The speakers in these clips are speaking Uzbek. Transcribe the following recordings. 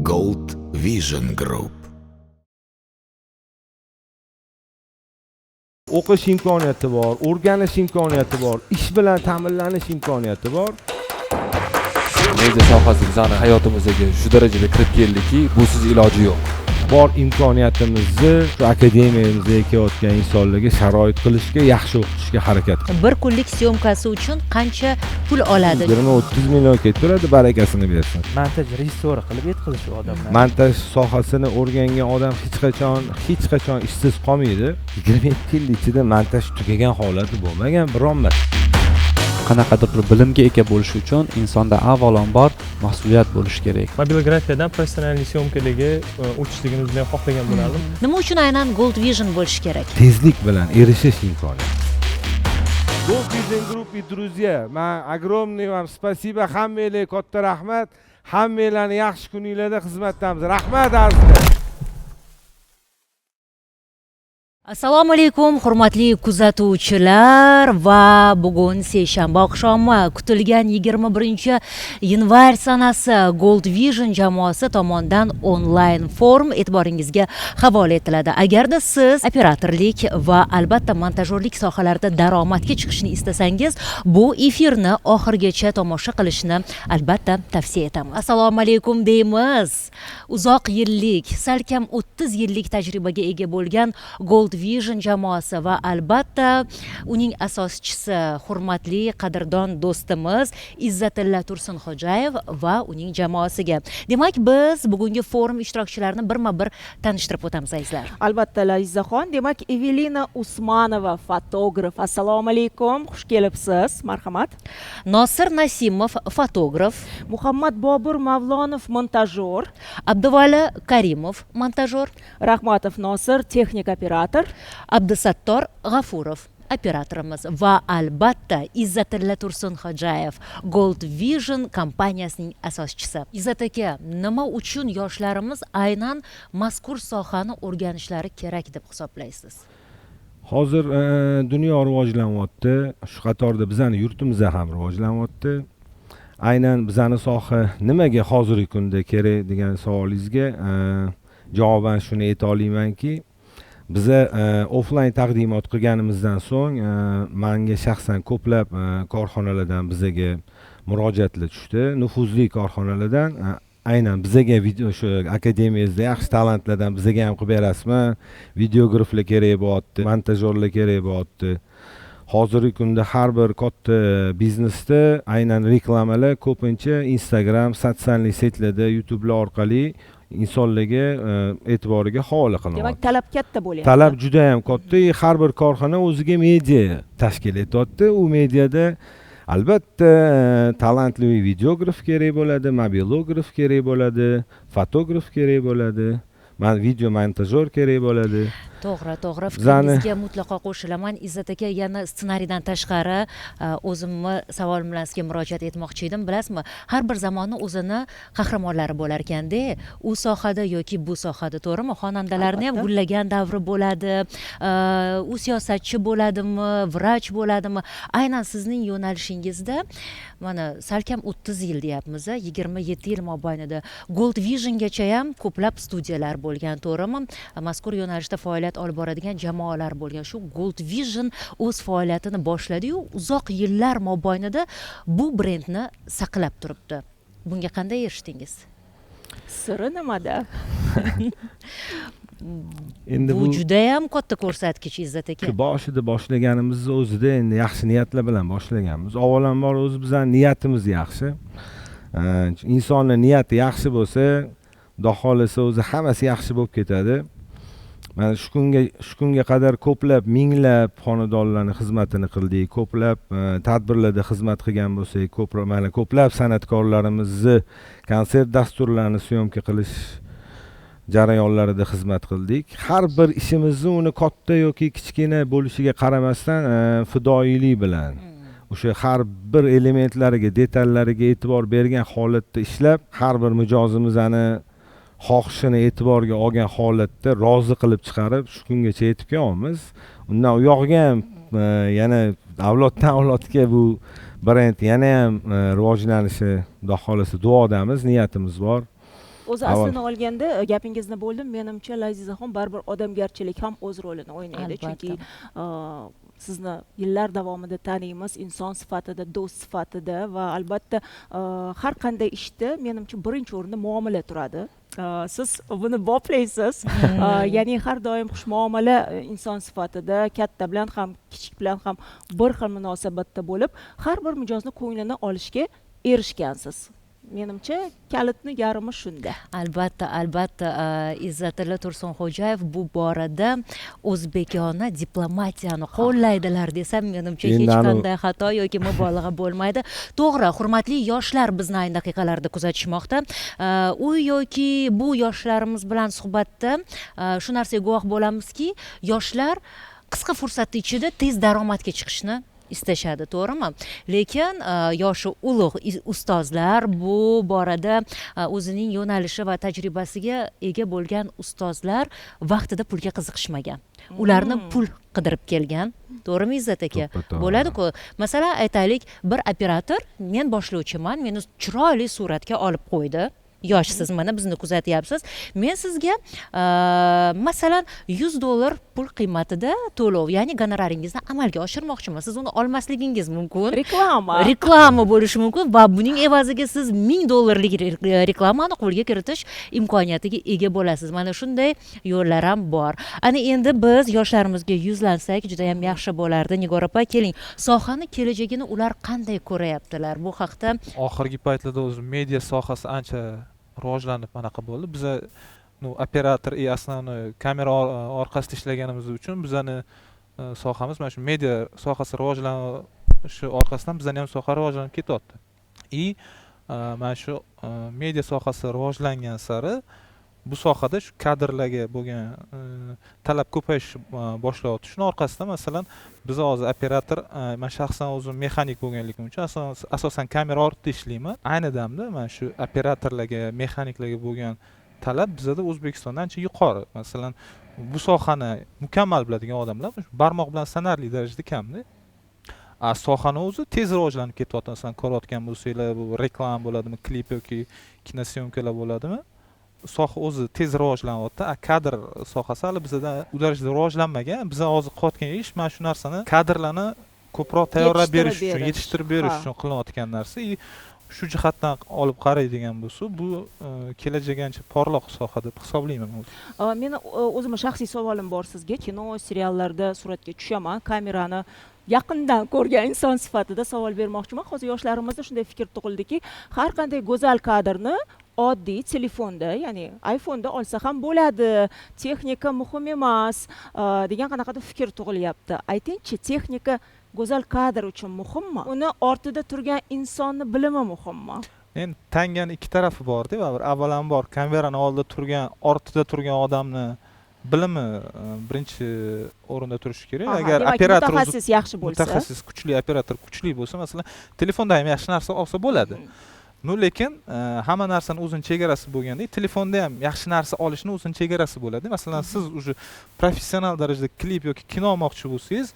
Gold Vision Group. O'qish imkoniyati bor, o'rganish imkoniyati bor, ish bilan ta'minlanish imkoniyati bor. Media sohasi bizani hayotimizga shu darajada kirib keldiki, busiz iloji yo'q. Bor imkoniyatimizni shu akademiyamizga kelayotgan insonlarga sharoit qilishga, yaxshi o'qitishga harakat qilamiz. Bir kunlik syomkasi uchun qancha pul oladi? 20-30 million ketaveradi, barakasini bersin. Montaj rejissyori qilib yetkazish odamlar. Montaj sohasini o'rgangan odam hech qachon ishsiz qolmaydi. 27 yil ichida montaj tugagan holati bo'lmagan biron marta. Qanaqadir bir bilimga ega bo'lish uchun insonda avvalambor mas'uliyat bo'lishi kerak. Mobilografiyadan professional syomkadagi o'tishligini juda ham xohlagan bo'lardim. Nima uchun aynan Gold Vision bo'lishi kerak? Tezlik bilan erishish imkoniyati. Gold Vision Group и друзья, man огромный вам спасибо, hammanglarga katta rahmat. Hammanglarni yaxshi kuninglarda xizmatdamiz. Rahmat azizlar. Assalomu alaykum hurmatli kuzatuvchilar va bugun seshanba oqshomi kutilgan 21-yanvar sanasi Gold Vision jamoasi tomonidan onlayn forum e'tiboringizga havola etiladi. Agarda siz operatorlik va albatta montajyorlik sohalarida daromadga chiqishni istasangiz, bu efirni oxirigacha tomosha qilishni albatta tavsiya etamiz. Assalomu alaykum deymiz. Uzoq yillik, salkam 30 yillik tajribaga ega bo'lgan Gold Vision jamoasi va albatta uning asoschisi hurmatli qadrdon do'stimiz Izzatilla Tursunxo'jayev va uning jamoasiga. Demak, biz bugungi forum ishtirokchilarini birma-bir tanishtirib o'tamiz azizlar. Albatta, Lazizaxon. Demak, Evelina Usmanova, fotograf. Assalomu alaykum, xush kelibsiz. Marhamat. Nosir Nasimov, fotograf. Muhammad Bobur Mavlonov, montajyor. Abduvali Karimov, montajyor. Rahmatov Nosir, texnik operator. Abdusattor G'afurov, operatorimiz va albatta Izzatilla Tursunxo'jayev, Gold Vision kompaniyasining asoschisi. Izzat aka, nima uchun yoshlarimiz aynan mazkur sohani o'rganishlari kerak deb hisoblaysiz? Hozir dunyo rivojlanyapti, shu qatorda bizani yurtimizda ham rivojlanyapti. Aynan bizani soha nimaga hozirgi kunda kerak degan savolingizga javoban shuni ayta olamanki, biza offline taqdimot qilganimizdan so'ng menga shaxsan ko'plab korxonalardan bizaga murojaatlar tushdi, nufuzli korxonalardan, aynan bizaga video shu akademiyamizda yaxshi talantlardan bizaga ham qilib berasizmi, videograflar kerak bo'lyapti, montajyorlar kerak bo'lyapti. Hozirgi kunda har bir katta biznesda aynan reklamalar ko'pincha Instagram, sotsial setlarda, YouTube'lar orqali insonlarga e'tiboriga havola qilinadi. Demak, talab katta bo'lyapti. Talab juda ham katta. Har bir korxona o'ziga media tashkil etyapti. U mediada albatta talantli videograf kerak bo'ladi, mobilograf kerak bo'ladi, fotograf kerak bo'ladi, video montajyor kerak bo'ladi. To'g'ri, to'g'ri. Fikringizga mutlaqo qo'shilaman. Izzat aka, yana ssenariydan tashqari o'zimni savolim bilan sizga murojaat etmoqchi edim. Bilasizmi, har bir zamonni o'zini qahramonlari bo'lar ekanda, u sohada yoki bu sohada, to'g'rimi? Xonandalarni ham gullagan davri bo'ladi, u siyosatchi bo'ladimi, vrach bo'ladimi? Aynan sizning yo'nalishingizda mana salkam 30 yil deyapmiz, 27 yil mobaynida Gold Visiongacha ham ko'plab studiyalar bo'lgan, to'g'rimi? Mazkur yo'nalishda faoliyat olib boradigan jamoalar bo'lgan. Shu Gold Vision o'z faoliyatini boshladi-yu, uzoq yillar mobaynida bu brendni saqlab turibdi. Bunga qanday erishdingiz? Siri nimada? Endi bu juda ham katta ko'rsatkich Izzat aka. Boshida boshlaganimizni o'zida endi yaxshi niyatlar bilan boshlaganmiz. Avvalambor o'zi bizning niyatimiz yaxshi. Insonning niyati yaxshi bo'lsa, Xudo xohlasa o'zi hammasi yaxshi bo'lib ketadi. Mana shu kunga qadar ko'plab minglab xonadonlarning xizmatini qildik, ko'plab tadbirlarda xizmat qilgan bo'lsak, mana ko'plab san'atkorlarimizni konsert dasturlarini syomka qilish jarayonlarida xizmat qildik. Har bir ishimizni uni katta yoki kichkina bo'lishiga qaramasdan fidoyilik bilan o'sha har bir elementlariga, detallariga e'tibor bergan holatda ishlab, har bir mijozimizni xohishini e'tiborga olgan holatda rozi qilib chiqarib shu kungacha yetib kelyapmiz. Undan u yog'iga ham yana avloddan avlodga bu brend yana ham rivojlanishi, Xudo xohlasa duodamiz, niyatimiz bor. O'zi aslini olganda, gapingizni bo'ldim, menimcha Lazizaxon baribir odamgarchilik ham o'z rolini o'ynaydi, chunki sizni yillar davomida taniymiz inson sifatida, do'st sifatida va albatta har qanday ishda menimcha birinchi o'rinda muomala turadi. Siz buni boplaysiz, ya'ni har doim xushmuomala inson sifatida katta bilan ham kichik bilan ham bir xil munosabatda bo'lib, har bir mijozni ko'nglini olishga erishgansiz. Menimcha kalitni yarmi shunda. Albatta, albatta, Izzatilla Tursunxo'jayev bu borada o'zbekona diplomatiyani qo'llaydilar desam, menimcha hech qanday xato yoki mubolag'a bo'lmaydi. To'g'ri, hurmatli yoshlar bizni ayni daqiqalarda kuzatishmoqda. U yoki bu yoshlarimiz bilan suhbatda shu narsaga guvoh bo'lamizki, yoshlar qisqa fursat ichida tez daromadga chiqishni istashadi, to'g'rimi? Lekin yoshi ulug' ustozlar bu borada o'zining yo'nalishi va tajribasiga ega bo'lgan ustozlar vaqtida pulga qiziqishmagan. Ularni pul qidirib kelgan, to'g'rimi Izzat aka? Bo'ladi-ku. Masalan, aytaylik, bir operator, men boshlovchiman, meni chiroyli suratga olib qo'ydi. Yoshsiz, mana bizni kuzatyapsiz. Men sizga masalan $100 pul qiymatida to'lov, ya'ni gonoraringizni amalga oshirmoqchiman. Siz uni olmasligingiz mumkin. Reklama. Reklama bo'lishi mumkin va buning evaziga siz $1000 reklamani qo'lga kiritish imkoniyatiga ega bo'lasiz. Mana shunday yo'llar ham bor. Ana endi biz yoshlarimizga yuzlansak juda ham yaxshi bo'lardi. Nigor opa, keling, sohani kelajagini ular qanday ko'rayaptilar? Bu haqda oxirgi paytlarda o'zi media sohasi ancha rivojlanib anaqa bo'ldi. Biza operator и основной kamera orqasida ishlaganimiz uchun bizani sohamiz mana shu media sohasi rivojlanishi orqasidan bizani ham soha rivojlanib ketyapti. И mana shu media sohasi rivojlangan sari bu sohada shu kadrlarga bo'lgan talab ko'payish boshlayapti. Shuni orqasidan masalan biz hozir operator, men shaxsan o'zim mexanik bo'lganligim uchun asosan kamera ortida ishlayman. Ayni damda mana shu operatorlarga, mexaniklarga bo'lgan talab bizada O'zbekistonda ancha yuqori. Masalan, bu sohani mukammal biladigan odamlar barmoq bilan sanarli darajada kamda. Sohani o'zi tez rivojlanib ketyapti. Masalan, ko'rayotgan bo'lsanglar, bu reklama bo'ladimi, klip yoki kinosyomkalar bo'ladimi? Soha o'zi tez rivojlanyapti. Kadr sohasi hali bizada u darajada rivojlanmagan. Biz hozir qilayotgan ish mana shu narsani, kadrlarni ko'proq tayyorlab berish uchun, yetishtirib berish uchun qilinayotgan narsa. Shu jihatdan olib qaraydigan bo'lsa, bu kelajagi ancha porloq soha deb hisoblayman o'zim. Meni o'zimning shaxsiy savolim bor sizga. Kino, seriallarda suratga tushaman, kamerani yaqindan ko'rgan inson sifatida savol bermoqchiman. Hozir yoshlarimizda shunday fikr tug'ildiki, har qanday go'zal kadrni oddiy telefonda, ya'ni iPhone'da olsa ham bo'ladi, texnika muhim emas degan qanaqadir fikr tug'ilyapti. Aytingchi, texnika go'zal kadr uchun muhimmi? Uni ortida turgan insonni bilimi muhimmi? Endi tangani ikki tarafi bor-da, baribir avvalambor kamerani oldida turgan, ortida turgan odamni bilimi birinchi o'rinda turishi kerak. Agar operator mutaxassis yaxshi bo'lsa, mutaxassis kuchli operator kuchli bo'lsa, masalan, telefonda ham yaxshi narsa olsa bo'ladi. Lekin hamma narsani o'zini chegarasi bo'lganda, telefonda ham yaxshi narsa olishni o'zini chegarasi bo'ladi. Masalan, siz уже professional darajada klip yoki kino olmoqchi bo'lsangiz,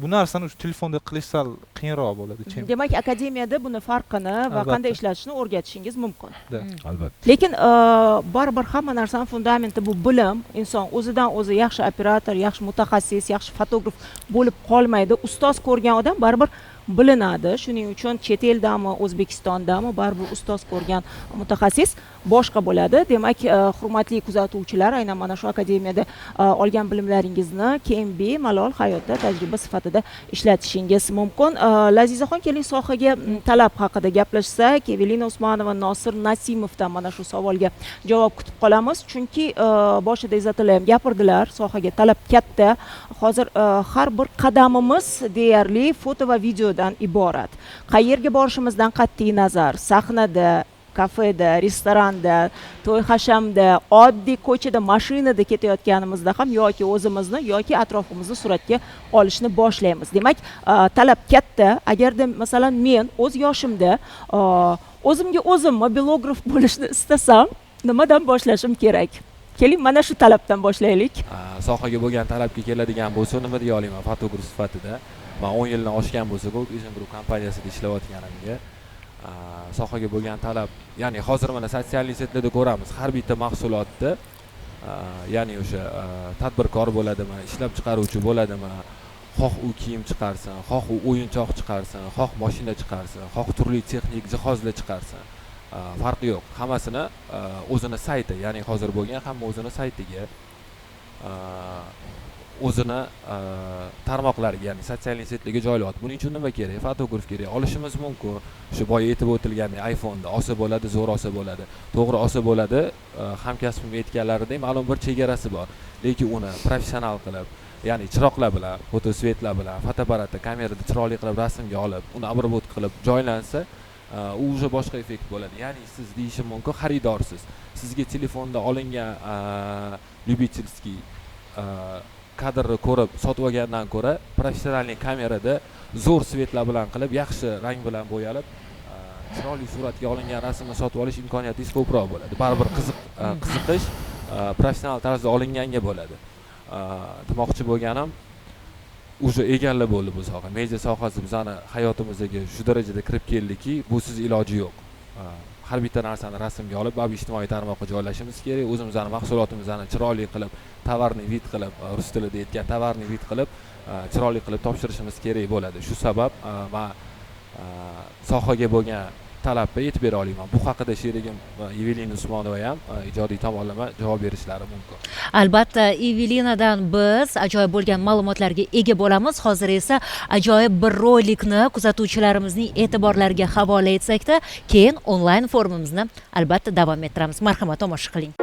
bu narsani o'sha telefonda qilish sal qiyinroq bo'ladi. Demak, akademiyada buni farqini va qanday ishlatishni o'rgatishingiz mumkin. Albatta. Lekin baribir hamma narsani fundamenti bu bilim. Inson o'zidan o'zi yaxshi operator, yaxshi mutaxassis, yaxshi fotograf bo'lib qolmaydi. Ustoz ko'rgan odam baribir bilinadi. Shuning uchun chet eldami, O'zbekistondami baribir ustoz ko'rgan mutaxassis boshqa bo'ladi. Demak, hurmatli kuzatuvchilar, aynan mana shu akademiyada olgan bilimlaringizni keyin bemalol hayotda tajriba sifatida ishlatishingiz mumkin. Lazizaxon, keling sohaga talab haqida gaplashsak. Evelina Usmonova, Nosir Nasimovdan mana shu savolga javob kutib qolamiz. Chunki boshida Izzatilla ham gapirdilar, sohaga talab katta. Hozir har bir qadamimiz deyarli foto va videodan iborat. Qayerga borishimizdan qat'iy nazar, sahnada, kafeda, restoranda, to'y hashamda, oddiy ko'chada, mashinada ketayotganimizda ham yoki o'zimizni yoki atrofimizni suratga olishni boshlaymiz. Demak, talab katta. Agarda masalan men o'z yoshimda o'zimga o'zim mobilograf bo'lishni istasam, nimadan boshlashim kerak? Keling, mana shu talabdan boshlaylik. Sohaga bo'lgan talabga keladigan bo'lsa, nima deya olaman fotograf sifatida? Men 10 yildan oshgan bo'lsa, Gold Vision Group kompaniyasida ishlayotganimga Sohaga bo'lgan talab, ya'ni hozir mana социальный сеть larda ko'ramiz, har bitta mahsulotni, ya'ni o'sha tadbirkor bo'ladimi, ishlab chiqaruvchi bo'ladimi, xoh u kiyim chiqarsin, xoh u o'yinchoq chiqarsin, xoh mashina chiqarsin, xoh turli texnik jihozlar chiqarsin, farqi yo'q, hammasini o'zini sayti, ya'ni hozir bo'lgan hamma o'zini saytiga, o'zini tarmoqlariga, ya'ni социальный сеть larga joylayapti. Buning uchun nima kerak? Fotograf kerak. Olishimiz mumkin. Shu boya aytib o'tilgandek, iPhone'da olsa bo'ladi, zo'r olsa bo'ladi, to'g'ri olsa bo'ladi. Hamkasbim aytganlaridek ma'lum bir chegarasi bor. Lekin uni professional qilib, ya'ni chiroqlar bilan, фотосвет lar bilan, fotoapparatda, kamerada chiroyli qilib rasmga olib, uni обработка qilib joylansa, u уже boshqa effekt bo'ladi. Ya'ni siz deyishim mumkin, xaridorsiz. Sizga telefonda olingan любительский kadrni ko'rib sotib olgandan ko'ra professional kamerada zo'r свет lar bilan qilib, yaxshi rang bilan bo'yalib, chiroyli suratga olingan rasmni sotib olish imkoniyatingiz ko'proq bo'ladi. Baribir qiziqish professional tarzda olinganga bo'ladi. Demoqchi bo'lganim, уже egallab bo'ldi bu soha. Media sohasi bizani hayotimizga shu darajada kirib keldiki, busiz iloji yo'q. Har bitta narsani rasmga olib, baribir ijtimoiy tarmoqqa joylashimiz kerak. O'zimizni mahsulotimizni chiroyli qilib, товарный вид qilib, rus tilida aytgan товарный вид qilib, chiroyli qilib topshirishimiz kerak bo'ladi. Shu sabab man sohaga bo'lgan talabga yetib bera olaman. Bu haqida sherigim Evelina Usmonova ham ijodiy tomonlama javob berishlari mumkin. Albatta, Evelinadan biz ajoyib bo'lgan ma'lumotlarga ega bo'lamiz. Hozir esa ajoyib bir rolikni kuzatuvchilarimizning e'tiborlariga havola etsakda, keyin onlayn forumimizni albatta davom ettiramiz. Marhamat, tomosha qiling.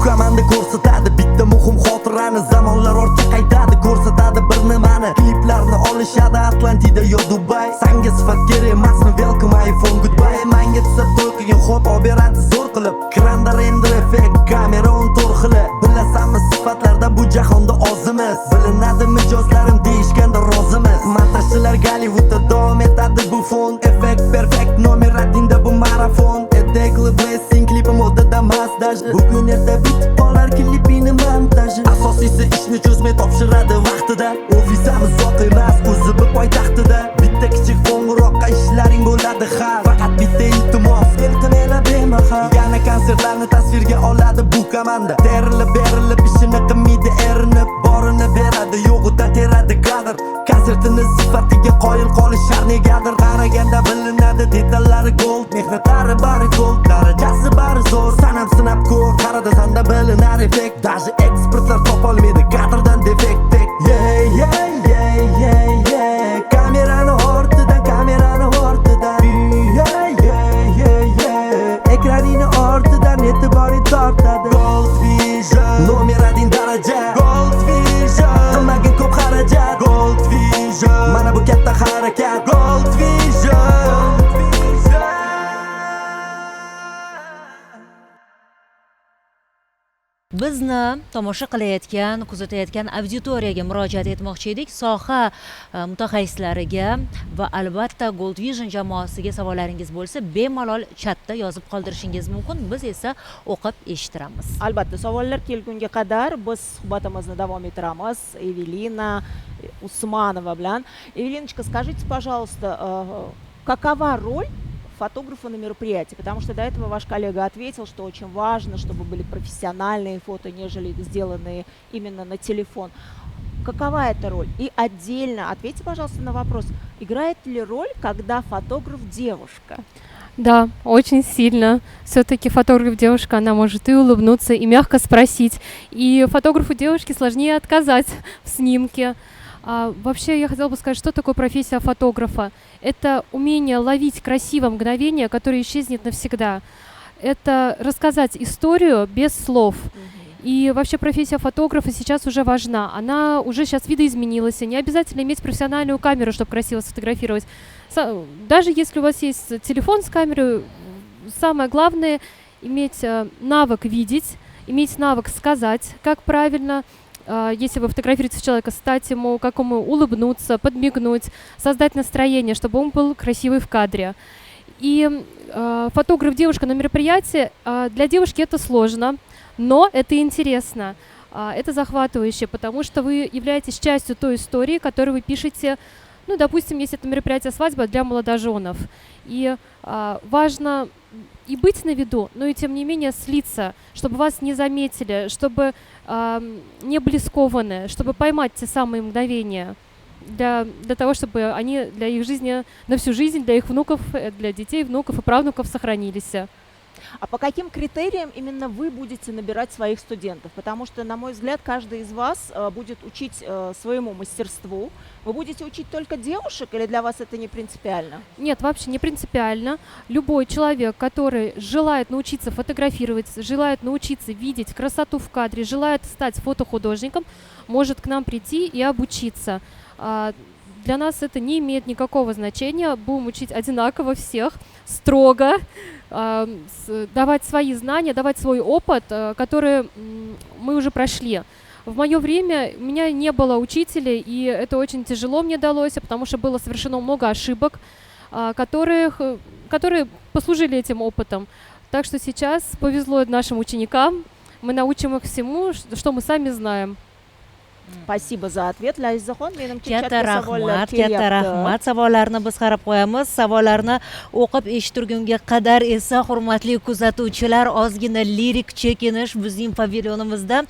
Komanda ko'rsatadi bitta muhim xotirani, zamonlar ortga qaytadi, ko'rsatadi bir nimani. Kliplarni olishadi Atlantida yo Dubay. Sanga sifat kerak emasmi? Welcome iPhone goodbye. Manga desa to'y qilgin, xo'p olib beradi zo'r qilib. Kranda render effekt, kamera 14 xili. Bilasanmi sifatlarda bu jahonda ozimiz. Bilinadi mijozlarim deyishganda rozimiz. Montajchilar Gollivudda davom etadi bu fon. Effekt perfect nomer 1 da bu marafon. Etekli blessing klipim modada emas даже. Bugun erta bitib qolar klipini montaji. Asosiysi ishni cho'zmay topshiradi vaqtida. Ofisamiz uzoq emas, o'zi bu poytaxtida. Bitta kichik qo'ng'iroqqa ishlaring bo'ladi hal. Faqat bitta iltimos, elqinela bemahal. Yana konsertlarni tasvirga oladi bu komanda. Terilib berilib ishini qilmaydi erinib. Borini beradi, yo'g'idan teradi kadr. Konsertini sifatiga qoyil qolishar negadir. Qaraganda bilinadi detallari gold, mehnatlari bari gold, darajasi bari zo'r. Sanam sinab ko'r, qarada sanda bilinar effekt. Даже ekspertlar topolmaydi kadrdan defekt. Yeah yeah yeah yeah yeah. Kamerani ortidan, kamerani ortidan. Yeah yeah yeah yeah. Ekranini ortidan e'tiboring tortadi. Gold Vision nomer 1 daraja. Gold Vision nimaga ko'p xarajat. Gold Vision mana bu katta harakat. Gold Vision. Bizni tomosha qilayotgan, kuzatayotgan auditoriyaga murojaat etmoqchi edik. Soha mutaxassislariga va albatta Gold Vision jamoasiga savollaringiz bo'lsa, bemalol chatda yozib qoldirishingiz mumkin. Biz esa o'qib eshittiramiz. Albatta, savollar kelgunga qadar biz suhbatimizni davom ettiramiz Evelina Usmonova bilan. Эвелиночка, скажите, пожалуйста, какова роль фотографа на мероприятии? Потому что до этого ваш коллега ответил, что очень важно, чтобы были профессиональные фото, нежели сделанные именно на телефон. Какова эта роль? И отдельно ответьте, пожалуйста, на вопрос, играет ли роль, когда фотограф девушка? Да, очень сильно. Все-таки фотограф девушка, она может и улыбнуться, и мягко спросить. И фотографу девушке сложнее отказать в снимке. Вообще, я хотела бы сказать, что такое профессия фотографа. Это умение ловить красиво мгновение, которое исчезнет навсегда. Это рассказать историю без слов. И вообще профессия фотографа сейчас уже важна. Она уже сейчас видоизменилась. Не обязательно иметь профессиональную камеру, чтобы красиво сфотографировать. Даже если у вас есть телефон с камерой, самое главное — иметь навык видеть, иметь навык сказать, как правильно, если вы фотографируете человека, стать ему, как ему улыбнуться, подмигнуть, создать настроение, чтобы он был красивый в кадре. И фотограф-девушка на мероприятии, для девушки это сложно, но это интересно, это захватывающе, потому что вы являетесь частью той истории, которую вы пишете, ну, допустим, если это мероприятие свадьба для молодоженов. И важно и быть на виду, но и тем не менее слиться, чтобы вас не заметили, чтобы не были скованы, чтобы поймать те самые мгновения для того, чтобы они для их жизни, на всю жизнь, для их внуков, для детей, внуков и правнуков сохранились. А по каким критериям именно вы будете набирать своих студентов? Потому что, на мой взгляд, каждый из вас будет учить своему мастерству. Вы будете учить только девушек или для вас это не принципиально? Нет, вообще не принципиально. Любой человек, который желает научиться фотографировать, желает научиться видеть красоту в кадре, желает стать фотохудожником, может к нам прийти и обучиться. Для нас это не имеет никакого значения. Будем учить одинаково всех, строго, давать свои знания, давать свой опыт, который мы уже прошли. В мое время у меня не было учителя, и это очень тяжело мне далось, потому что было совершено много ошибок, которые послужили этим опытом. Так что сейчас повезло нашим ученикам, мы научим их всему, что мы сами знаем. Спасибо за ответ, Lazizahon. Menimcha, Katta rahmat, katta rahmat. Savollarni biz qarab qo'yamiz. Savollarni o'qib eshittirgunga qadar esa, hurmatli kuzatuvchilar, ozgina lirik chekinish bizning pavilyonimizda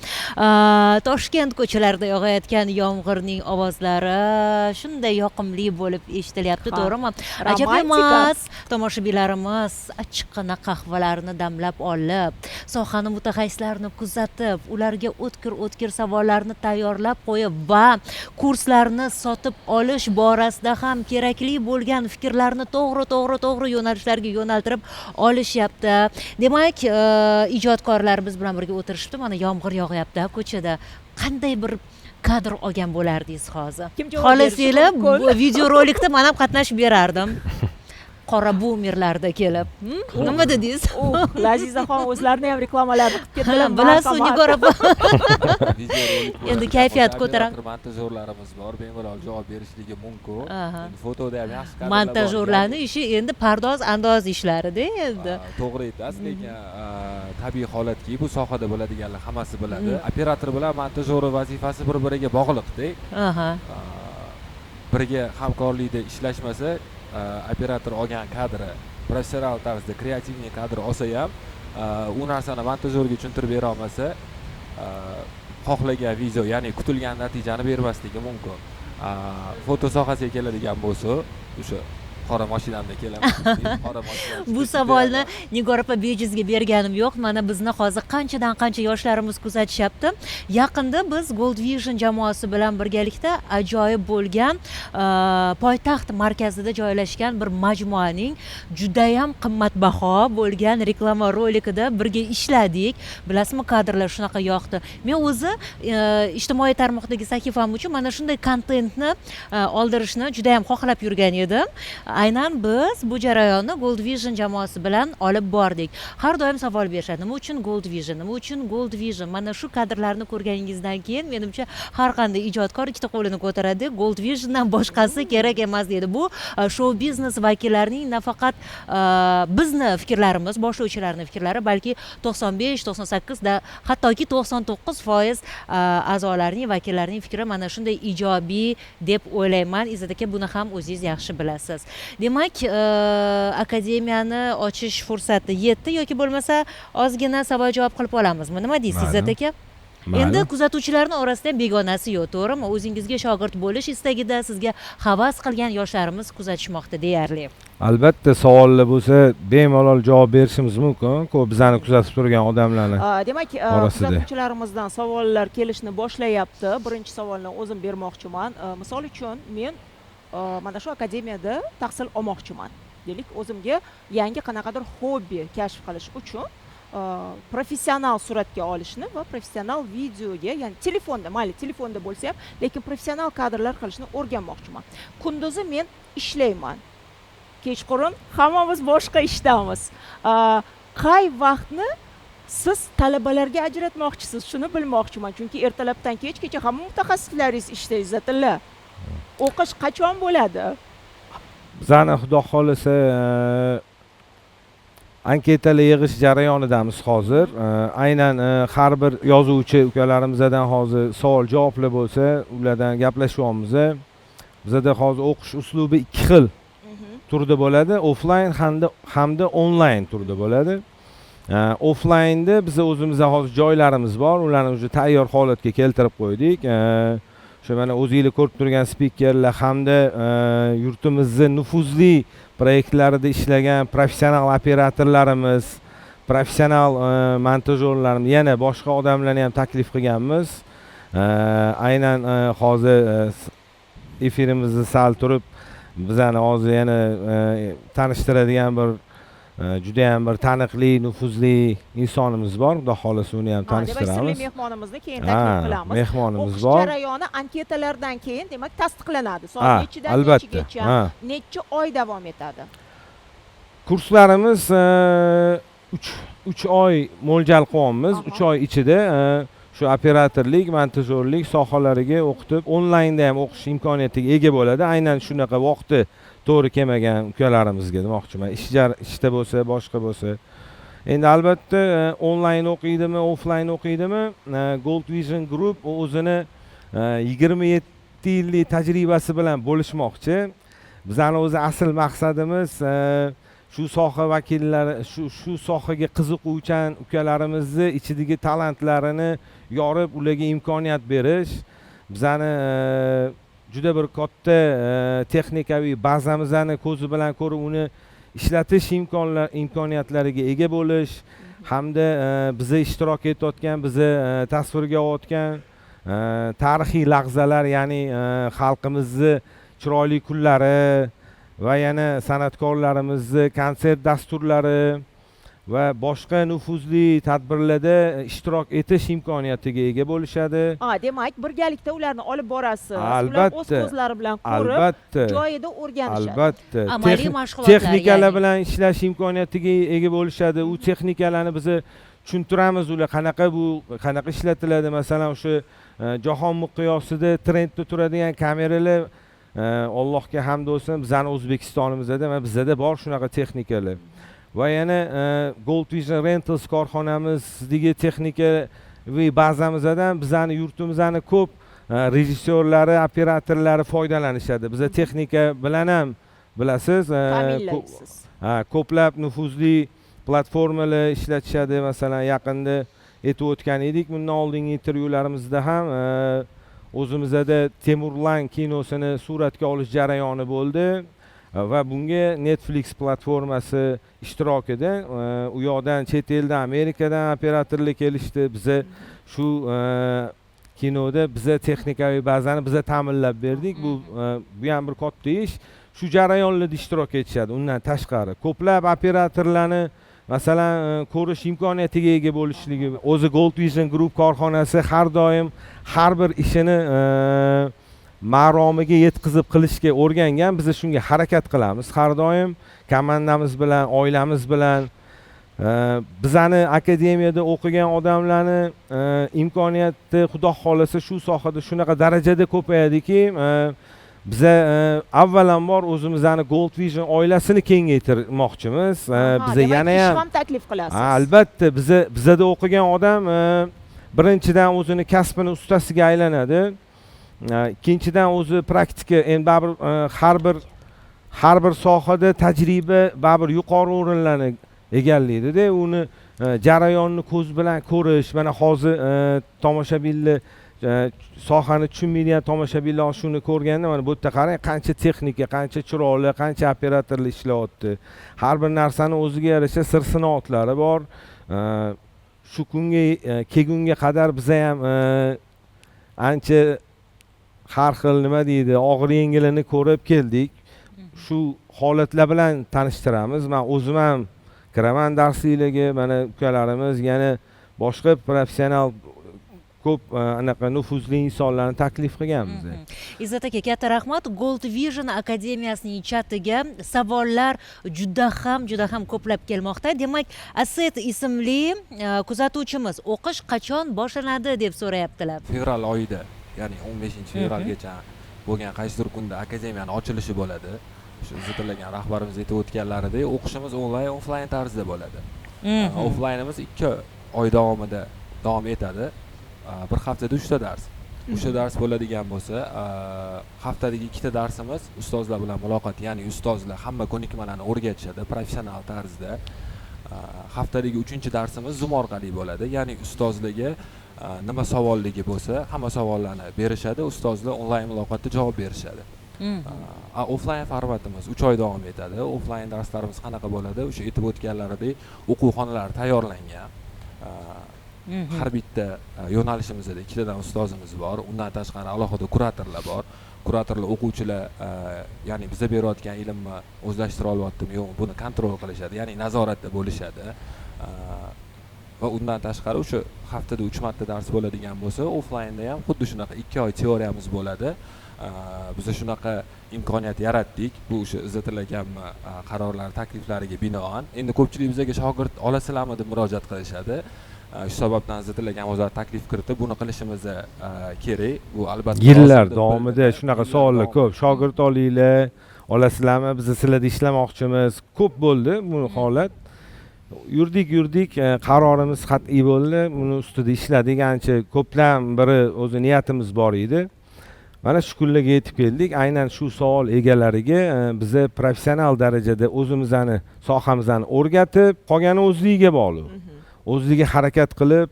Toshkent ko'chalarida yog'ayotgan yomg'irning ovozlari shunday yoqimli bo'lib eshitilyapti, to'g'rimi? Ajab emas, tomoshabinlarimiz achchiqqina qahvalarni damlab olib, sohani mutaxassislarini kuzatib, ularga o'tkir-o'tkir savollarni tayyorlab qo'yib va kurslarni sotib olish borasida ham kerakli bo'lgan fikrlarni to'g'ri yo'nalishlarga yo'naltirib olishyapti. Demak, ijodkorlar biz bilan birga o'tirishibdi. Mana yomg'ir yog'yapti ko'chada. Qanday bir kadr olgan bo'lardingiz hozir? Xohlasanglar, videorolikda men ham qatnashib berardim. Qora bumerlarda kelib. Nima dedingiz? Lazizaxon o'zlarini ham reklamalarni qilib ketdilar. Bilasiz, Nigor opa. Endi kayfiyat ko'taradi. Montajyorlarimiz bor, bemalol javob berishligi mumkin. Endi fotoda ham yaxshi kadrlar bor. Montajyorlarning ishi endi pardoz andoz ishlarida endi. To'g'ri aytasiz, lekin tabiiy holatki bu sohada bo'ladiganlar hammasi biladi. Operator bilan montajyor vazifasi bir-biriga bog'liq-da. Birga hamkorlikda ishlashmasa, operator olgan kadri professional tarzda kreativniy kadr olsa ham, u narsani montajyorga tushuntirib bera olmasa, xohlagan video, ya'ni kutilgan natijani bermasligi mumkin. Foto sohasiga keladigan bo'lsa, o'sha qora mashinamda kelaman. Qora mashinam. Bu savolni Nigor opa bejizga berganim yo'q. Mana bizni hozir qanchadan qancha yoshlarimiz kuzatishyapti. Yaqinda biz Gold Vision jamoasi bilan birgalikda ajoyib bo'lgan poytaxt markazida joylashgan bir majmuaning judayam qimmatbaho bo'lgan reklama rolikida birga ishladik. Bilasizmi, kadrlar shunaqa yoqdi. Men o'zi ijtimoiy tarmoqdagi sahifam uchun mana shunday kontentni oldirishni judayam xohlab yurgan edim. Aynan biz bu jarayonni Gold Vision jamoasi bilan olib bordik. Har doim savol berishadi. Nima uchun Gold Vision? Nima uchun Gold Vision? Mana shu kadrlarni ko'rganingizdan keyin menimcha har qanday ijodkor ikkita qo'lini ko'taradi. Gold Visiondan boshqasi kerak emas deydi. Bu shou biznes vakillarining nafaqat bizni fikrlarimiz, boshlovchilarning fikrlari, balki 95, 98 da hattoki 99% a'zolarning, vakillarining fikri mana shunday ijobiy deb o'ylayman. Izzat aka, buni ham o'zingiz yaxshi bilasiz. Demak, akademiyani ochish fursati yetdi yoki bo'lmasa ozgina savol-javob qilib olamizmi? Nima deysiz, Izzat aka? Endi kuzatuvchilarning orasida ham begonasi yo'q, to'g'rimi? O'zingizga shogird bo'lish istagida sizga havas qilgan yoshlarimiz kuzatishmoqda deyarli. Albatta, savollar bo'lsa bemalol javob berishimiz mumkin. Ko'p bizani kuzatib turgan odamlarni. Demak, kuzatuvchilarimizdan savollar kelishni boshlayapti. Birinchi savolni o'zim bermoqchiman. Misol uchun, men mana shu akademiyada tahsil olmoqchiman. Deylik, o'zimga yangi qanaqadir hobbi kashf qilish uchun professional suratga olishni va professional videoga, ya'ni telefonda, mayli telefonda bo'lsa ham, lekin professional kadrlar qilishni o'rganmoqchiman. Kunduzi men ishlayman. Kechqurun hammamiz boshqa ishdamiz. Qay vaqtni Siz talabalarga ajratmoqchisiz, shuni bilmoqchiman, chunki ertalabdan kechgacha hamma mutaxassislaringiz ishda, Izzatilla. O'qish qachon bo'ladi? Bizani, xudo xohlasa, anketalar yig'ish jarayonidamiz hozir. Aynan har bir yozuvchi ukalarimizdan hozir savol javoblar bo'lsa, ulardan gaplashyapmiz. Bizada hozir o'qish uslubi ikki xil turda bo'ladi: offlayn hamda onlayn turda bo'ladi. Offlaynda biza o'zimizda hozir joylarimiz bor, ularni уже tayyor holatga keltirib qo'ydik. O'sha mana o'zinglar ko'rib turgan spikerlar hamda yurtimizni nufuzli proyektlarida ishlagan professional operatorlarimiz, professional montajyorlarimiz, yana boshqa odamlarni ham taklif qilganmiz. Aynan hozir efirimizni sal turib, bizani hozir yana tanishtiradigan bir judayam bir taniqli, nufuzli insonimiz bor. Xudo xohlasa, uni ham Ha, demak, sirli tanishtiramiz. mehmonimizni keyin Ha, taklif qilamiz. mehmonimiz O'qish bor. jarayoni anketalardan keyin, demak, tasdiqlanadi. Soat Ha, nechidan albatta, nechigacha, ha. necha oy davom etadi? Kurslarimiz 3 oy mo'ljal qilyapmiz. 3 oy ichida shu operatorlik, montajyorlik sohalariga o'qitib, onlaynda ham o'qish imkoniyatiga ega bo'ladi. Aynan shunaqa vaqti to'g'ri kelmagan ukalarimizga demoqchiman, ishda bo'lsa, boshqa bo'lsa. Endi albatta onlayn o'qiydimi, offlayn o'qiydimi, Gold Vision Group o'zini 27 yillik tajribasi bilan bo'lishmoqchi. Bizani o'zi asl maqsadimiz shu soha vakillari, shu sohaga qiziquvchan ukalarimizni ichidagi talantlarini yorib, ularga imkoniyat berish. Bizani juda bir katta texnikaviy bazamizni ko'zi bilan ko'rib, uni ishlatish imkoniyatlariga ega bo'lish hamda biza ishtirok etayotgan, biza tasvirga olayotgan tarixiy lahzalar, ya'ni xalqimizni chiroyli kunlari va yana san'atkorlarimizni konsert dasturlari va boshqa nufuzli tadbirlarda ishtirok etish imkoniyatiga ega bo'lishadi. Ha, demak, birgalikda ularni olib borasiz. Ular o'z Albatta. ko'zlari bilan ko'rib, joyida o'rganishadi. Albatta. Amaliy mashg'ulotlar, Texnikalar ya'ni. bilan ishlash imkoniyatiga ega bo'lishadi. U texnikalarni biza tushuntiramiz, ular qanaqa, bu qanaqa ishlatiladi. Masalan, o'sha jahon miqyosida trendda turadigan kameralar, Allohga hamd bo'lsin, bizani O'zbekistonimizda, mana bizada bor shunaqa texnikalar. Va yana Gold Vision Rentals korxonamizdagi texnikaviy bazamizdan bizani yurtimizni ko'p rejissyorlari, operatorlari foydalanishadi. Biza texnika bilan ham, bilasiz, Ta'minlaysiz. Ha, ko'plab nufuzli platformalar ishlatishadi. Masalan, yaqinda aytib o'tgan edik, bundan oldingi intervyularimizda ham, o'zimizda Temurlan kinosini suratga olish jarayoni bo'ldi va bunga Netflix platformasi ishtirokida u yoqdan, chet eldan, Amerikadan operatorlar kelishdi. Biza shu kinoda biza texnikaviy bazani biza ta'minlab berdik. Bu ham bir katta ish. Shu jarayonlarda ishtirok etishadi. Undan tashqari, ko'plab operatorlarni, masalan, ko'rish imkoniyatiga ega bo'lishligi. O'zi Gold Vision Group korxonasi har doim har bir ishini maromiga yetkazib qilishga o'rgangan. Biz shunga harakat qilamiz har doim komandamiz bilan, oilamiz bilan. Bizani akademiyada o'qigan odamlarni imkoniyati, xudo xohlasa, shu sohada shunaqa darajada ko'payadiki, biza avvalambor o'zimizni Gold Vision oilasini kengaytirmoqchimiz. Biza Demak, yana ish ham ham taklif qilasiz. Ha, albatta, bizada o'qigan odam birinchidan o'zini kasbini ustasiga aylanadi, ikkinchidan o'zi praktika, endi baribir har bir sohada tajriba baribir yuqori o'rinlarni egallaydida. Uni jarayonni ko'z bilan ko'rish, mana hozir tomoshabinlar, sohani tushunmaydigan tomoshabinlar shuni ko'rganda, mana bu yerda qarang, qancha texnika, qancha chiroyli, qancha operatorlar ishlayapti, har bir narsani o'ziga yarasha sir sinoatlari bor. Shu kunga kelgunga qadar biza ham ancha har xil, nima deydi, og'ir yengilini ko'rib keldik. Shu holatlar bilan tanishtiramiz. Man o'zim ham kiraman darsliklarga, mana ukalarimiz, yana boshqa professional Ko'p anaqa nufuzli insonlarni taklif qilganmiz. Izzat aka, katta rahmat. Gold Vision akademiyasining chatiga savollar juda ham ko'plab kelmoqda. Demak, Aset ismli kuzatuvchimiz o'qish qachon boshlanadi deb so'rayaptilar. Fevral oyida, ya'ni 15-fevralgacha bo'lgan qaysidir kunda akademiyani ochilishi bo'ladi. Shu Izzatilla rahbarimiz aytib o'tganlaridek, o'qishimiz onlayn, offlayn tarzda bo'ladi. Offlaynimiz 2 oy davomida davom etadi. Bir haftada 3 ta dars. 3 ta dars bo'ladigan bo'lsa, haftadagi 2 ta darsimiz ustozlar bilan muloqot, ya'ni ustozlar hamma ko'nikmalarni o'rgatishadi professional tarzda. Haftadagi 3-darsimiz Zoom orqali bo'ladi, ya'ni ustozlarga nima savolligi bo'lsa, hamma savollarni berishadi, ustozlar onlayn muloqotda javob berishadi. Offlayn formatimiz 3 oy davom etadi. Offlayn darslarimiz qanaqa bo'ladi? O'sha aytib o'tganlaridek o'quv xonalari tayyorlangan. Har bitta yo'nalishimizda 2 tadan ustozimiz bor. Undan tashqari alohida kuratorlar bor. Kuratorlar o'quvchilar, ya'ni biza berayotgan ilmni o'zlashtira olyaptimi yo'qmi, buni kontrol qilishadi, ya'ni nazoratda bo'lishadi. Va undan tashqari o'sha haftada 3 marta dars bo'ladigan bo'lsa, offlaynda ham xuddi shunaqa 2 oy teoriyamiz bo'ladi. Biz shunaqa imkoniyat yaratdik. Bu o'sha Izzatilla akamni qarorlari, takliflariga binoan. Endi ko'pchilik bizga shogird olasizlarmi deb murojaat qilishadi. Shu sababdan Izzatilla akam o'zlari taklif kiritib, buni qilishimiz kerak. Bu albatta yillar davomida shunaqa savollar ko'p. Shogird olinglar, olasizlarmi? Biz sizlarda ishlamoqchimiz. Ko'p bo'ldi bu holat. Yurdik, qarorimiz qat'iy bo'ldi. Buni ustida ishladik ancha. Ko'pdan biri o'zi niyatimiz bor edi. Mana shu kunlarga yetib keldik. Aynan shu savol egalariga biza professional darajada o'zimizni sohamizni o'rgatib, qolgani o'zligiga bog'liq. O'zligi harakat qilib,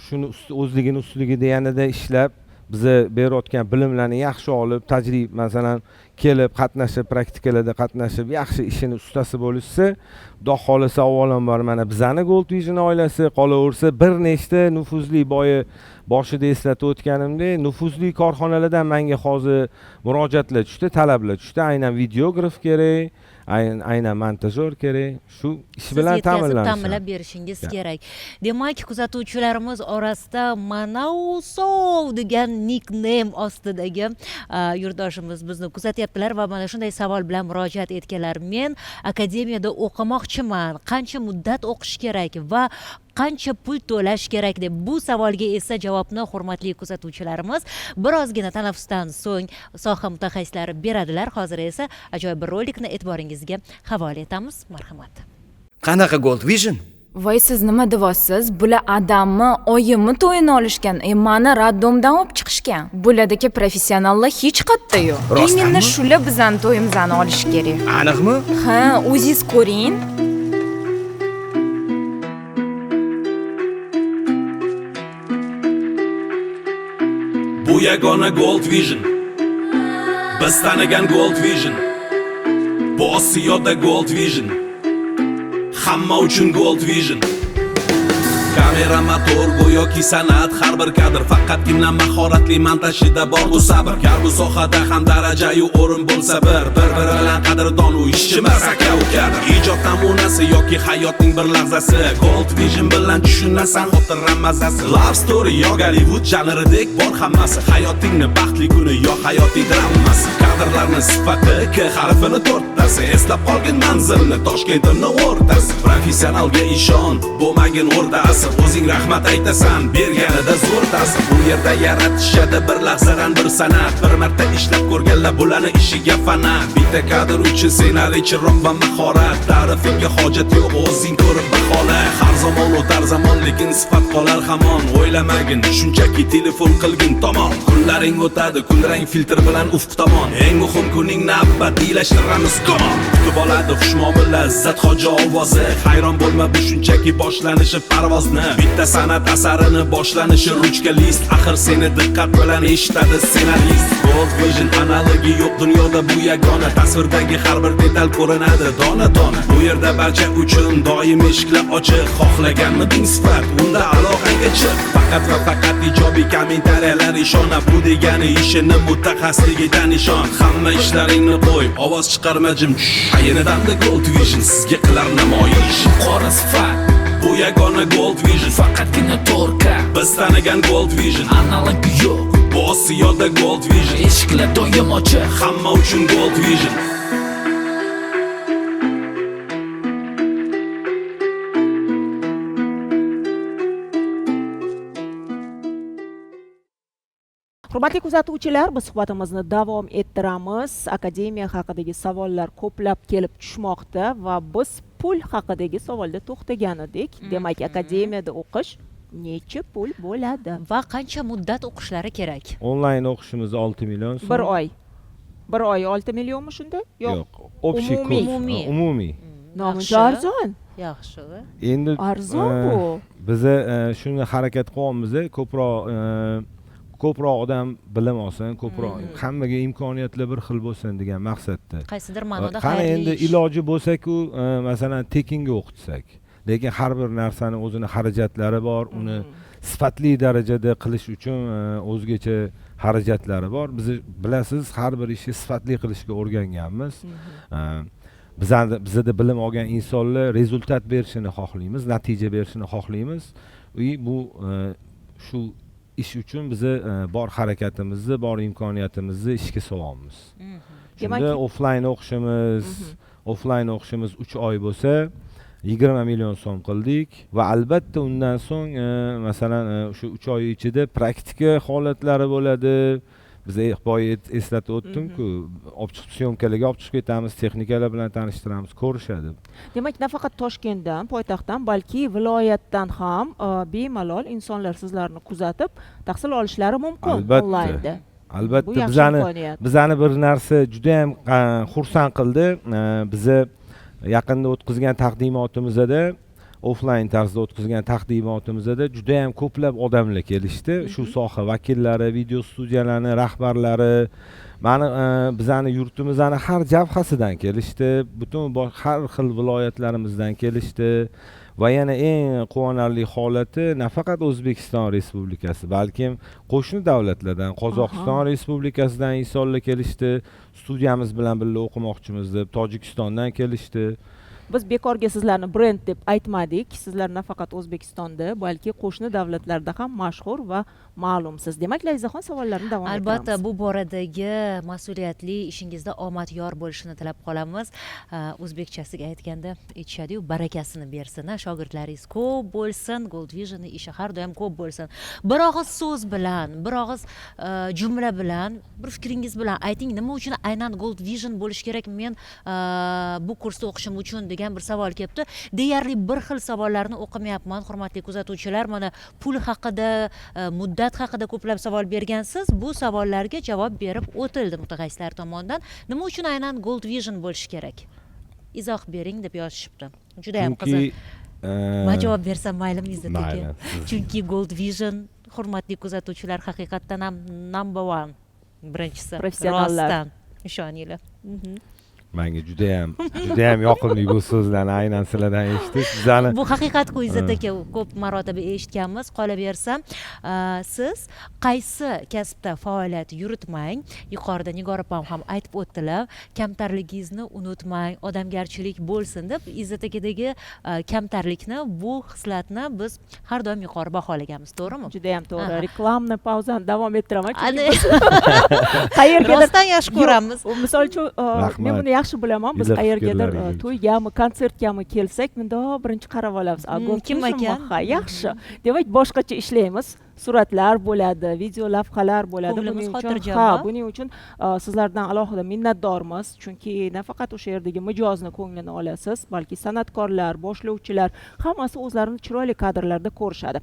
shuni o'zligini ustligida yanada ishlab, biza berayotgan bilimlarni yaxshi olib, tajriba, masalan, kelib qatnashib, praktikalarda qatnashib, yaxshi ishini ustasi bo'lishsa, xudo xohlasa avvalambor mana bizani Gold Vision oilasi, qolaversa bir nechta nufuzli, boya boshida eslatib o'tganimdek, nufuzli korxonalardan menga hozir murojaatlar tushdi, talablar tushdi. Aynan videograf kerak, aynan montajyor kerak. Shu ish bilan ta'minlab berishingiz kerak. Demak, kuzatuvchilarimiz orasida Manausov degan nickname ostidagi yurtdoshimiz bizni kuzatyaptilar va mana shunday savol bilan murojaat etganlar. Men akademiyada o'qimoqchiman, qancha muddat o'qish kerak va qancha pul to'lash kerak deb. Bu savolga esa javobni hurmatli kuzatuvchilarimiz birozgina tanaffusdan so'ng soha mutaxassislari beradilar. Hozir esa ajoyib bir rolikni e'tiboringizga havola etamiz. Marhamat. Qanaqa Gold Vision? Voy, siz nima deyapsiz? Bular adammi, oyimni to'yini olishgan, mani raddomdan olib chiqishgan. Bulardagi professionallar hech qayerda yo'q. Именно shular bizani to'yimizni olish kerak. Aniqmi? Ha, o'zingiz ko'ring. Bu yagona Gold Vision. Biz tanigan Gold Vision. Bu Osiyoda Gold Vision. Hamma uchun Gold Vision. Kamera, motor, go'yoki san'at, har bir kadr faqatgina mahoratli montajida bor bu sabr. Gar bu sohada ham daraja-yu o'rin bo'lsa bir biri bilan qadrdon u ishchimas aka u kadr. Ijod namunasi yoki hayotning bir lahzasi. Gold Vision bilan tushunasan xotira mazasi. Love story yo Hollywood janridek bor hammasi. Hayotingni baxtli kuni yo hayotiy dramasi. Kadrlarni sifati K harfini to'rttasi. Eslab qolgin manzilni Toshkentni o'rtasi. Professionalga ishon, bo'lmagin o'rtasi. O'zing rahmat aytasan, berganida zo'r ta'sir. Bu yerda yaratishadi bir lahzadan bir san'at. Bir marta ishlab ko'rganlar bularni ishiga fanat. Bitta kadr uchun ssenariy, chiroq va mahorat. Ta'rifiga hojat yo'q, o'zing ko'rib bahola. Har zamon o'tar zamon, lekin sifat qolar hamon. O'ylamagin, shunchaki telefon qilgin tamom. Kunlaring o'tadi, kulrang filtr bilan ufq tomon. Eng muhim kuning navbatiylashtiramiz, come on. Kutib oladi xushmuomala Izzat hoji ovozi. Hayron bo'lma, bu shunchaki boshlanishi parvozni. Bitta san'at asarini boshlanishi ruchka list. Axir seni diqqat bilan eshitadi ssenarist. Gold Vision analogi yo'q dunyoda, bu yagona. Tasvirdagi har bir detal ko'rinadi dona-dona. Bu yerda barcha uchun doim eshiklar ochiq. Xohlaganmiding sifat, unda aloqaga chiq. Faqat va faqat ijobiy kommentariyalar ishona. Bu degani ishini mutaxassisligidan ishon. Hamma ishlaringni qo'y, ovoz chiqarma jim. Aynidan da Gold Vision sizga qilar namoyish. Qora sifat, Bu yagona Gold Vision. Faqatgina 4K. Biz tanigan Gold Vision. Analogi yo'q. Bu Osiyoda Gold Vision. Eshiklar doim ochiq. Hamma uchun Gold Vision. Hurmatli kuzatuvchilar, biz suhbatimizni davom ettiramiz. Akademiya haqidagi savollar ko'plab kelib tushmoqda va biz pul haqidagi savolda to'xtagan edik. Demak, akademiyada o'qish necha pul bo'ladi va qancha muddat o'qishlari kerak? Onlayn o'qishimiz 6 million so'm. Bir oy. Bir oy 6 millionmi shunda? Yo'q, общий kurs. Umumiy. Namuncha arzon. Yaxshi. Endi arzon bu. Biza shunga harakat qilyapmiz, ko'proq odam bilim olsin, ko'proq hammaga imkoniyatlar bir xil bo'lsin degan maqsadda. Qaysidir ma'noda xayrli. Qani endi iloji bo'lsa-ku, masalan, tekinga o'qitsak. Lekin har bir narsani o'zini xarajatlari bor, uni sifatli darajada qilish uchun o'zgacha xarajatlari bor. Biz bilasiz, har bir ishni sifatli qilishga o'rganganmiz. Bizada bilim olgan insonlar rezultat berishini xohlaymiz, natija berishini xohlaymiz. Bu shu ish uchun biza bor harakatimizni, bor imkoniyatimizni ishga solamiz. Shunda offline o'qishimiz 3 oy bo'lsa 20 million so'm qildik va albatta undan so'ng masalan o'sha 3 oy ichida praktika holatlari bo'ladi. Biz boya eslatib o'tdim-ku, olib chiqib syomkalarga olib chiqib ketamiz, texnikalar bilan tanishtiramiz, ko'rishadi. Demak, nafaqat Toshkentdan, poytaxtdan, balki viloyatdan ham bemalol insonlar sizlarni kuzatib, tahsil olishlari mumkin onlaynda. Albatta, bizani bir narsa juda ham xursand qildi. Biza yaqinda o'tkazgan taqdimotimizda, offline tarzda o'tkazgan taqdimotimizda juda ham ko'plab odamlar kelishdi. Shu soha vakillari, video studiyalarning rahbarlari, mani bizani yurtimizni har jabhasidan kelishdi, butun har xil viloyatlarimizdan kelishdi va yana eng quvonarli holati nafaqat O'zbekiston Respublikasi, balkim qo'shni davlatlardan, Qozog'iston Respublikasidan insonlar kelishdi, studiyamiz bilan birga o'qimoqchimiz deb Tojikistondan kelishdi. Biz bekorga sizlarni brend deb aytmadik. Sizlar nafaqat O'zbekistonda, balki qo'shni davlatlarda ham mashhur va ma'lumsiz. Demak, Layzaxon, savollarni davom ettiramiz. Albatta, bu boradagi mas'uliyatli ishingizda omad yor bo'lishini tilab qolamiz. O'zbekchasiga aytganda aytishadi-yu, barakasini bersin, shogirdlaringiz ko'p bo'lsin, Gold Vision ishi har doim ko'p bo'lsin. Bir og'iz so'z bilan, bir og'iz jumla bilan, bir fikringiz bilan ayting, nima uchun aynan Gold Vision bo'lish kerak men bu kursda o'qishim uchun degan bir savol kelibdi. Deyarli bir xil savollarni o'qimayapman, hurmatli kuzatuvchilar. Mana pul haqida, muddat haqida ko'plab savol bergansiz. Bu savollarga javob berib o'tildi mutaxassislar tomonidan. Nima uchun aynan Gold Vision bo'lishi kerak? Izoh bering deb yozishibdi. Juda ham qiziq. Men javob bersam maylimi, Izzat aka? Chunki Gold Vision, hurmatli kuzatuvchilar, haqiqatdan ham number 1, birinchisi. Professionallar. Rostdan ishoninglar. Menga juda ham yoqimli bu so'zlarni aynan sizlardan eshitish. Bizani bu haqiqat-ku, Izzat aka, ko'p marotaba eshitganmiz. Qolaversa, siz qaysi kasbda faoliyat yuritmang, yuqorida Nigor opam ham aytib o'tdilar, kamtarligingizni unutmang, odamgarchilik bo'lsin deb. Izzat akadagi kamtarlikni, bu xislatni biz har doim yuqori baholaganmiz, to'g'rimi? Juda ham to'g'ri. Reklamni pauzani davom ettiraman, chunki qayergadir rostdan yaxshi ko'ramiz. Misol uchun, men buni yaxshi bilaman, biz qayergadir to'ygami, konsertgami kelsak, bundoq birinchi qarab olamiz. Kim ekan? Ha, yaxshi. Demak, boshqacha ishlaymiz. Suratlar bo'ladi, video lavhalar bo'ladi. Buning uchun sizlardan alohida minnatdormiz, chunki nafaqat o'sha yerdagi mijozni ko'nglini olasiz, balki san'atkorlar, boshlovchilar hammasi o'zlarini chiroyli kadrlarda ko'rishadi.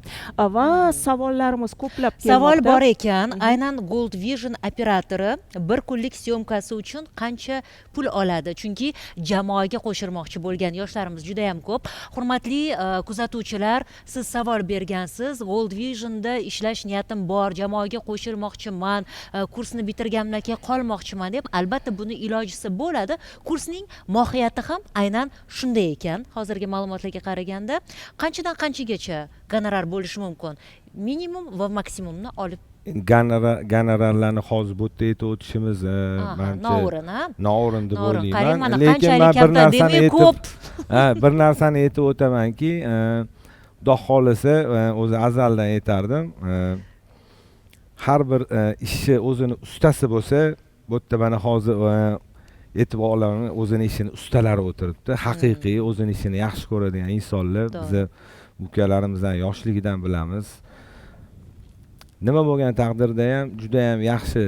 Va savollarimiz ko'plab kelmoqda. Savol bor ekan, aynan Gold Vision operatori bir kunlik syomkasi uchun qancha pul oladi? Chunki jamoaga qo'shilmoqchi bo'lgan yoshlarimiz juda ham ko'p. Hurmatli kuzatuvchilar, siz savol bergansiz, Gold Visionda ishlash niyatim bor, jamoaga qo'shilmoqchiman, kursni bitirganimdan keyin qolmoqchiman deb, albatta buni ilojisi bo'ladi. Kursning mohiyati ham aynan shunday ekan. Hozirgi ma'lumotlarga qaraganda qanchadan qanchagacha gonorar bo'lishi mumkin? Minimum va maksimumni olib gonorarlarni hozir bu yerda aytib o'tishimiz manimcha noo'rin deb o'ylayman. Lekin men bir narsani aytib, bir narsani aytib o'tamanki, Xudo xohlasa, o'zi azaldan aytardim, har bir ishni o'zini ustasi bo'lsa, bu yerda mana hozir e'tibor olaman, o'zini ishini ustalari o'tiribdi, haqiqiy o'zini ishini yaxshi ko'radigan insonlar. Bizni ukalarimizdan yoshligidan bilamiz. Nima bo'lgan taqdirda ham juda ham yaxshi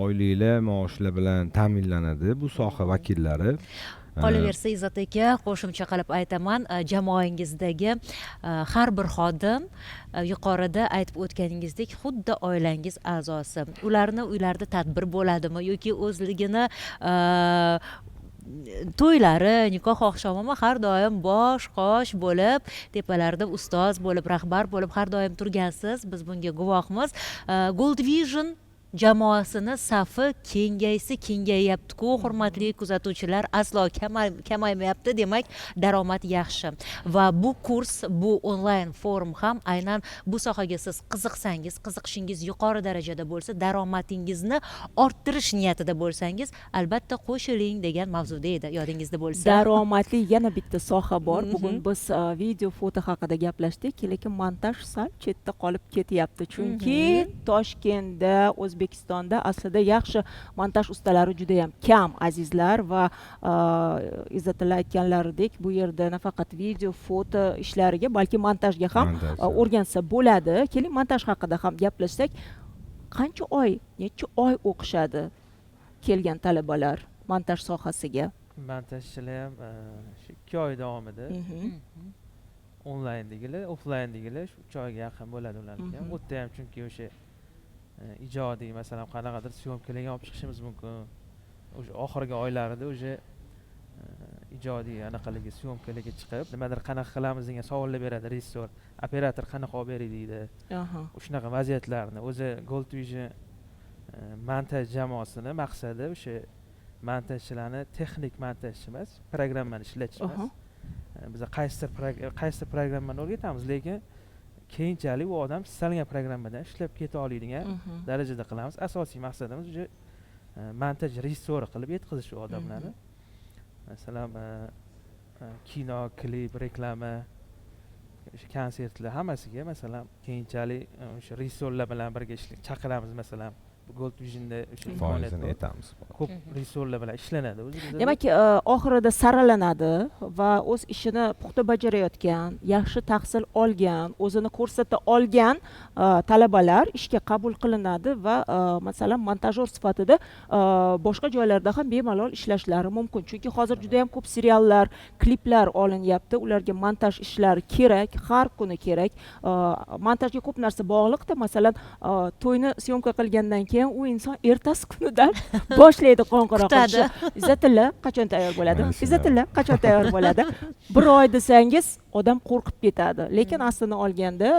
oyliklar, maoshlar bilan ta'minlanadi bu soha vakillari. Qolaversa, Izzat aka, qo'shimcha qilib aytaman, jamoangizdagi har bir xodim, yuqorida aytib o'tganingizdek, xuddi oilangiz a'zosi. Ularni uylarida tadbir bo'ladimi yoki o'zligini to'ylari, nikoh oqshomimi, har doim bosh qosh bo'lib, tepalarida ustoz bo'lib, rahbar bo'lib har doim turgansiz. Biz bunga guvohmiz. Gold Vision jamoasini safi kengaysa kengayyapti-ku, hurmatli kuzatuvchilar, aslo kamaymayapti. Demak, daromad yaxshi. Va bu kurs, bu onlayn forum ham aynan bu sohaga siz qiziqsangiz, qiziqishingiz yuqori darajada bo'lsa, daromadingizni orttirish niyatida bo'lsangiz, albatta qo'shiling degan mavzuda edi, yodingizda bo'lsa. Daromadli yana bitta soha bor. Bugun biz video, foto haqida gaplashdik, lekin montaj sal chetda qolib ketyapti. Chunki Toshkentda, O'zbekistonda aslida yaxshi montaj ustalari juda ham kam, azizlar, va Izzatilla aytganlaridek, bu yerda nafaqat video, foto ishlariga, balki montajga ham o'rgansa bo'ladi. Keling, montaj haqida ham gaplashsak. Qancha oy, necha oy o'qishadi kelgan talabalar montaj sohasiga? Montajchilar ham shu 2 oy davomida onlayndagilar, offlayndagilar shu 3 oyga yaqin bo'ladi ularniki ham. U yerda ham chunki o'sha ijodiy, masalan, qanaqadir syomkalarga olib chiqishimiz mumkin. O'sha oxirgi oylarida o'sha ijodiy anaqalarga, syomkalarga chiqib, nimadir qanaqa qilamiz degan savollar beradi rejissyor, operator qanaqa olib beray deydi. Shunaqa vaziyatlarni o'zi Gold Vision montaj jamoasini maqsadi o'sha montajchilarni texnik montajchi emas, programmani ishlatish emas. Biz qaysidir programmani o'rgatamiz, lekin keyinchalik u odam istalgan programmadan ishlab keta oladigan darajada qilamiz. Asosiy maqsadimiz o'sha montaj rejissyori qilib yetkazish u odamlarni. Masalan, kino, klip, reklama, o'sha konsertlar hammasiga, masalan, keyinchalik o'sha rejissyorlar bilan birga chaqiramiz, masalan, Gold Vision'da o'sha imkoniyat Foizini aytamiz. Ko'p rejissyorlar bilan ishlanadi o'zi bizada. Demak, oxirida saralanadi va o'z ishini puxta bajarayotgan, yaxshi tahsil olgan, o'zini ko'rsata olgan talabalar ishga qabul qilinadi va masalan, montajyor sifatida boshqa joylarda ham bemalol ishlashlari mumkin. Chunki hozir juda ham ko'p seriallar, kliplar olinyapti, ularga montaj ishlari kerak, har kuni kerak. Montajga ko'p narsa bog'liqda, masalan, to'yni syomka qilgandan keyin u inson ertasi kunidan boshlaydi qo'ng'iroq qilishni. Izzatilla qachon tayyor bo'ladi? Izzatilla qachon tayyor bo'ladi? Bir oy desangiz odam qo'rqib ketadi. Lekin aslini olganda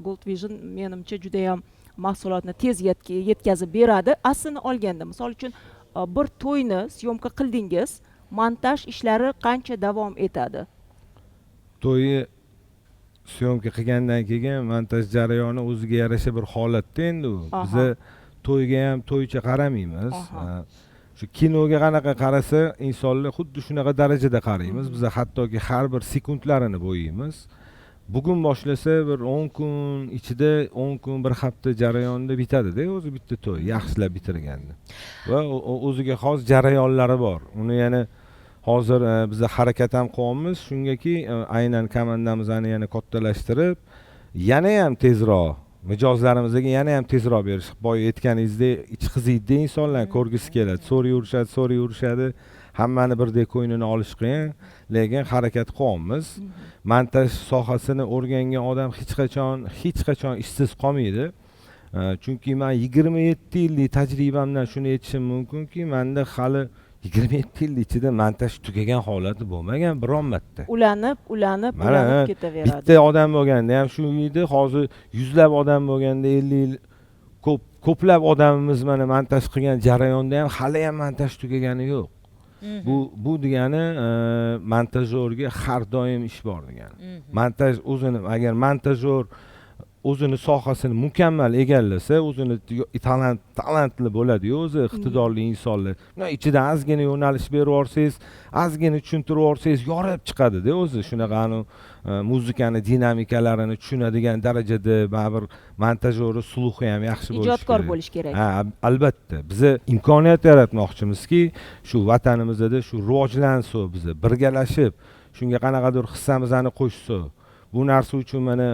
Gold Vision menimcha juda ham mahsulotni tez yetkazib beradi. Aslini olganda, misol uchun, bir to'yni syomka qildingiz, montaj ishlari qancha davom etadi? To'yni syomka qilgandan keyin montaj jarayoni o'ziga yarasha bir holatda endi u. Biza to'yga ham to'ycha qaramaymiz. Shu kinoga qanaqa qarasa insonlar xuddi shunaqa darajada qaraymiz. Biz hattoki har bir sekundlarini bo'yaymiz. Bugun boshlasa bir 10 kun ichida, 10 kun bir hafta jarayonida bitadi-da o'zi bitta to'y, yaxshilab bitirganda. Va o'ziga xos jarayonlari bor. Uni yana hozir biz harakat ham qilyapmiz shungaki, aynan komandamizni yana kattalashtirib, yana ham tezroq mijozlarimizga yana ham tezroq berish. Boya aytganingizdek, ich qiziydi insonlar, ko'rgisi keladi, so'rayverishadi. Hammani birdek ko'nglini olish qiyin, lekin harakat qilyapmiz. Montaj sohasini o'rgangan odam hech qachon ishsiz qolmaydi. Chunki men 27 yillik tajribamdan shuni aytishim mumkinki, menda hali 27 yil ichida montaj tugagan holati bo'lmagan biron marta. Ulanib ketaveradi. Bitta odam bo'lganda ham shu edi, hozir yuzlab odam bo'lganda 50 yil ko'plab odamimiz mana montaj qilgan jarayonda ham hali ham montaj tugagani yo'q. Bu degani montajyorga har doim ish bor degani. Montaj o'zini, agar montajyor O'zini sohasini mukammal egallasa, o'zini talantli bo'ladiyu, o'zi iqtidorli insonlar. Bundan ichidan ozgina yo'nalish berib yuborsangiz, ozgina tushuntirib yuborsangiz, yorib chiqadida o'zi. Shunaqa muzikani dinamikalarini tushunadigan darajada baribir монтажёр i слух i ham yaxshi bo'lishi Ijodkor kerak. bo'lishi kerak. Ha, albatta. Biza imkoniyat yaratmoqchimizki, shu vatanimizda shu rivojlansa, biza birgalashib shunga qanaqadir hissamizni qo'shsa. Bu narsa uchun mana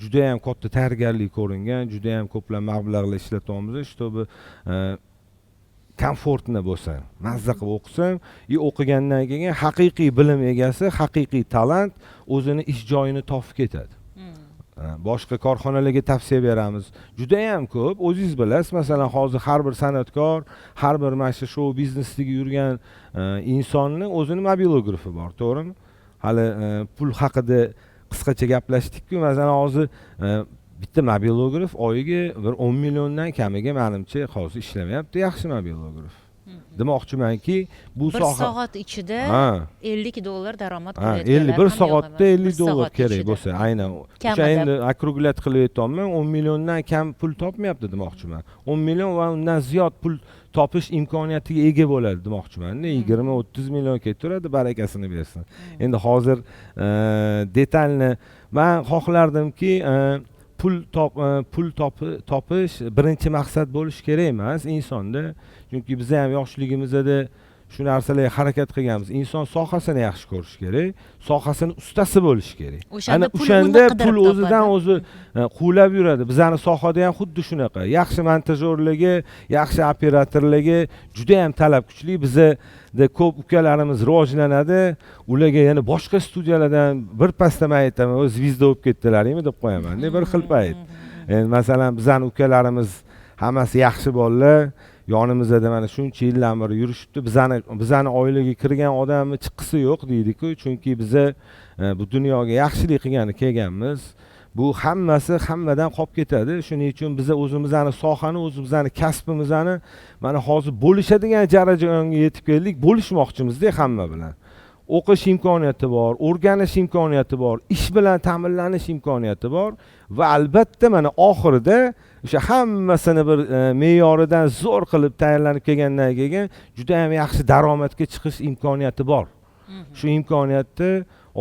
judayam katta tayyorgarlik ko'ringan, judayam ko'plab mablag'lar ishlatyapmiz, чтобы комфортно bo'lsin, mazza qilib o'qisin и o'qigandan keyin haqiqiy bilim egasi, haqiqiy talant o'zini ish joyini topib ketadi. Boshqa korxonalarga tavsiya beramiz. Judayam ko'p, o'zingiz bilasiz, masalan, hozir har bir san'atkor, har bir mana shu shou biznesdagi yurgan insonni o'zini mobilografi bor, to'g'rimi? Hali pul haqida qisqacha gaplashdik-ku, masalan, hozir bitta mobilograf oyiga bir 10 milliondan kamiga manimcha hozir ishlamayapti yaxshi mobilograf. Demoqchimanki, bu bir soha soat ichida $50 daromad Ha, qilayotganlar 51 ham yo'q soatda emas. 50 Bir dollar soat kerak ichida. bo'lsa, aynan. O'sha Kamida. endi округлять qilib aytyapman, 10 milliondan kam pul topmayapti demoqchiman. 10 million va undan ziyod pul topish imkoniyatiga ega bo'ladi demoqchiman. 20-30 million ketaveradi, barakasini bersin. Endi hozir детально man xohlardimki, pul topish birinchi maqsad bo'lishi kerak emas insonda. Chunki biz ham yoshligimizda shu narsalarga harakat qilganmiz. Inson sohasini yaxshi ko'rishi kerak, sohasini ustasi bo'lishi kerak. O'shanda Ana pul uni o'shanda qidirib pul o'zidan topadi. o'zi quvlab yuradi. Bizani sohada ham xuddi shunaqa. Yaxshi montajyorlarga, yaxshi operatorlarga juda ham talab kuchli. Bizda ko'p ukalarimiz rivojlanadi. Ularga yana boshqa studiyalardan bir pasda men aytaman, "O, звезда bo'lib ketdilaringmi?" deb qo'yaman. Bir xil payt. Endi masalan, bizani ukalarimiz hammasi yaxshi bolalar, yonimizda mana shuncha yildan beri yurishibdi. Bizani oilaga kirgan odamni chiqqisi yo'q deydi-ku, chunki biza bu dunyoga yaxshilik qilgani kelganmiz. Bu hammasi hammadan qolib ketadi. Shuning uchun biza o'zimizni sohani, o'zimizni kasbimizni mana hozir bo'lishadigan jarayonga yetib keldik, bo'lishmoqchimizda hamma bilan. O'qish imkoniyati bor, o'rganish imkoniyati bor, ish bilan ta'minlanish imkoniyati bor va albatta mana oxirida o'sha hammasini bir me'yoridan zo'r qilib tayyorlanib kelgandan keyin juda ham yaxshi daromadga chiqish imkoniyati bor. Shu imkoniyatni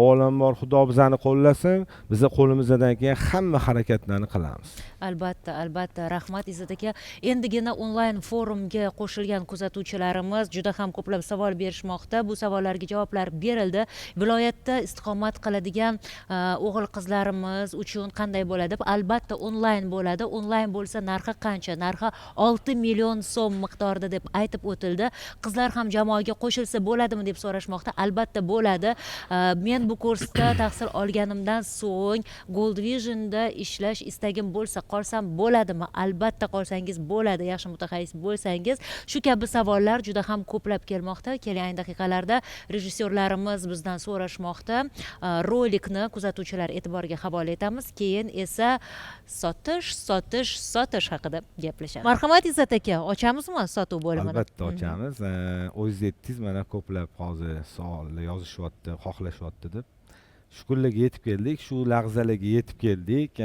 avvalambor Xudo bizani qo'llasin, biza qo'limizdan kelgan hamma harakatlarni qilamiz. Albatta, albatta, rahmat Izzat aka. Endigina onlayn forumga qo'shilgan kuzatuvchilarimiz juda ham ko'plab savol berishmoqda. Bu savollarga javoblar berildi. Viloyatda istiqomat qiladigan o'g'il qizlarimiz uchun qanday bo'ladi? Albatta onlayn bo'ladi. Onlayn bo'lsa narxi qancha? Narxi 6 million so'm miqdorida deb aytib o'tildi. Qizlar ham jamoaga qo'shilsa bo'ladimi deb so'rashmoqda. Albatta bo'ladi. Men bu kursda tahsil olganimdan so'ng Gold Vision'da ishlash istagim bo'lsa qolsam bo'ladimi? Albatta qolsangiz bo'ladi, yaxshi mutaxassis bo'lsangiz. Shu kabi savollar juda ham ko'plab kelmoqda. Keling, ayni daqiqalarda rejissyorlarimiz bizdan so'rashmoqda. Rolikni kuzatuvchilar e'tiboriga havola etamiz. Keyin esa sotish, sotish, sotish haqida gaplashamiz. Marhamat Izzat aka, ochamizmi sotuv bo'limini? Albatta ochamiz. O'zingiz aytdingiz, mana ko'plab hozir savollar yozishyapti, xohlashyapti deb. Shu kunlarga yetib keldik, shu lahzalarga yetib keldik.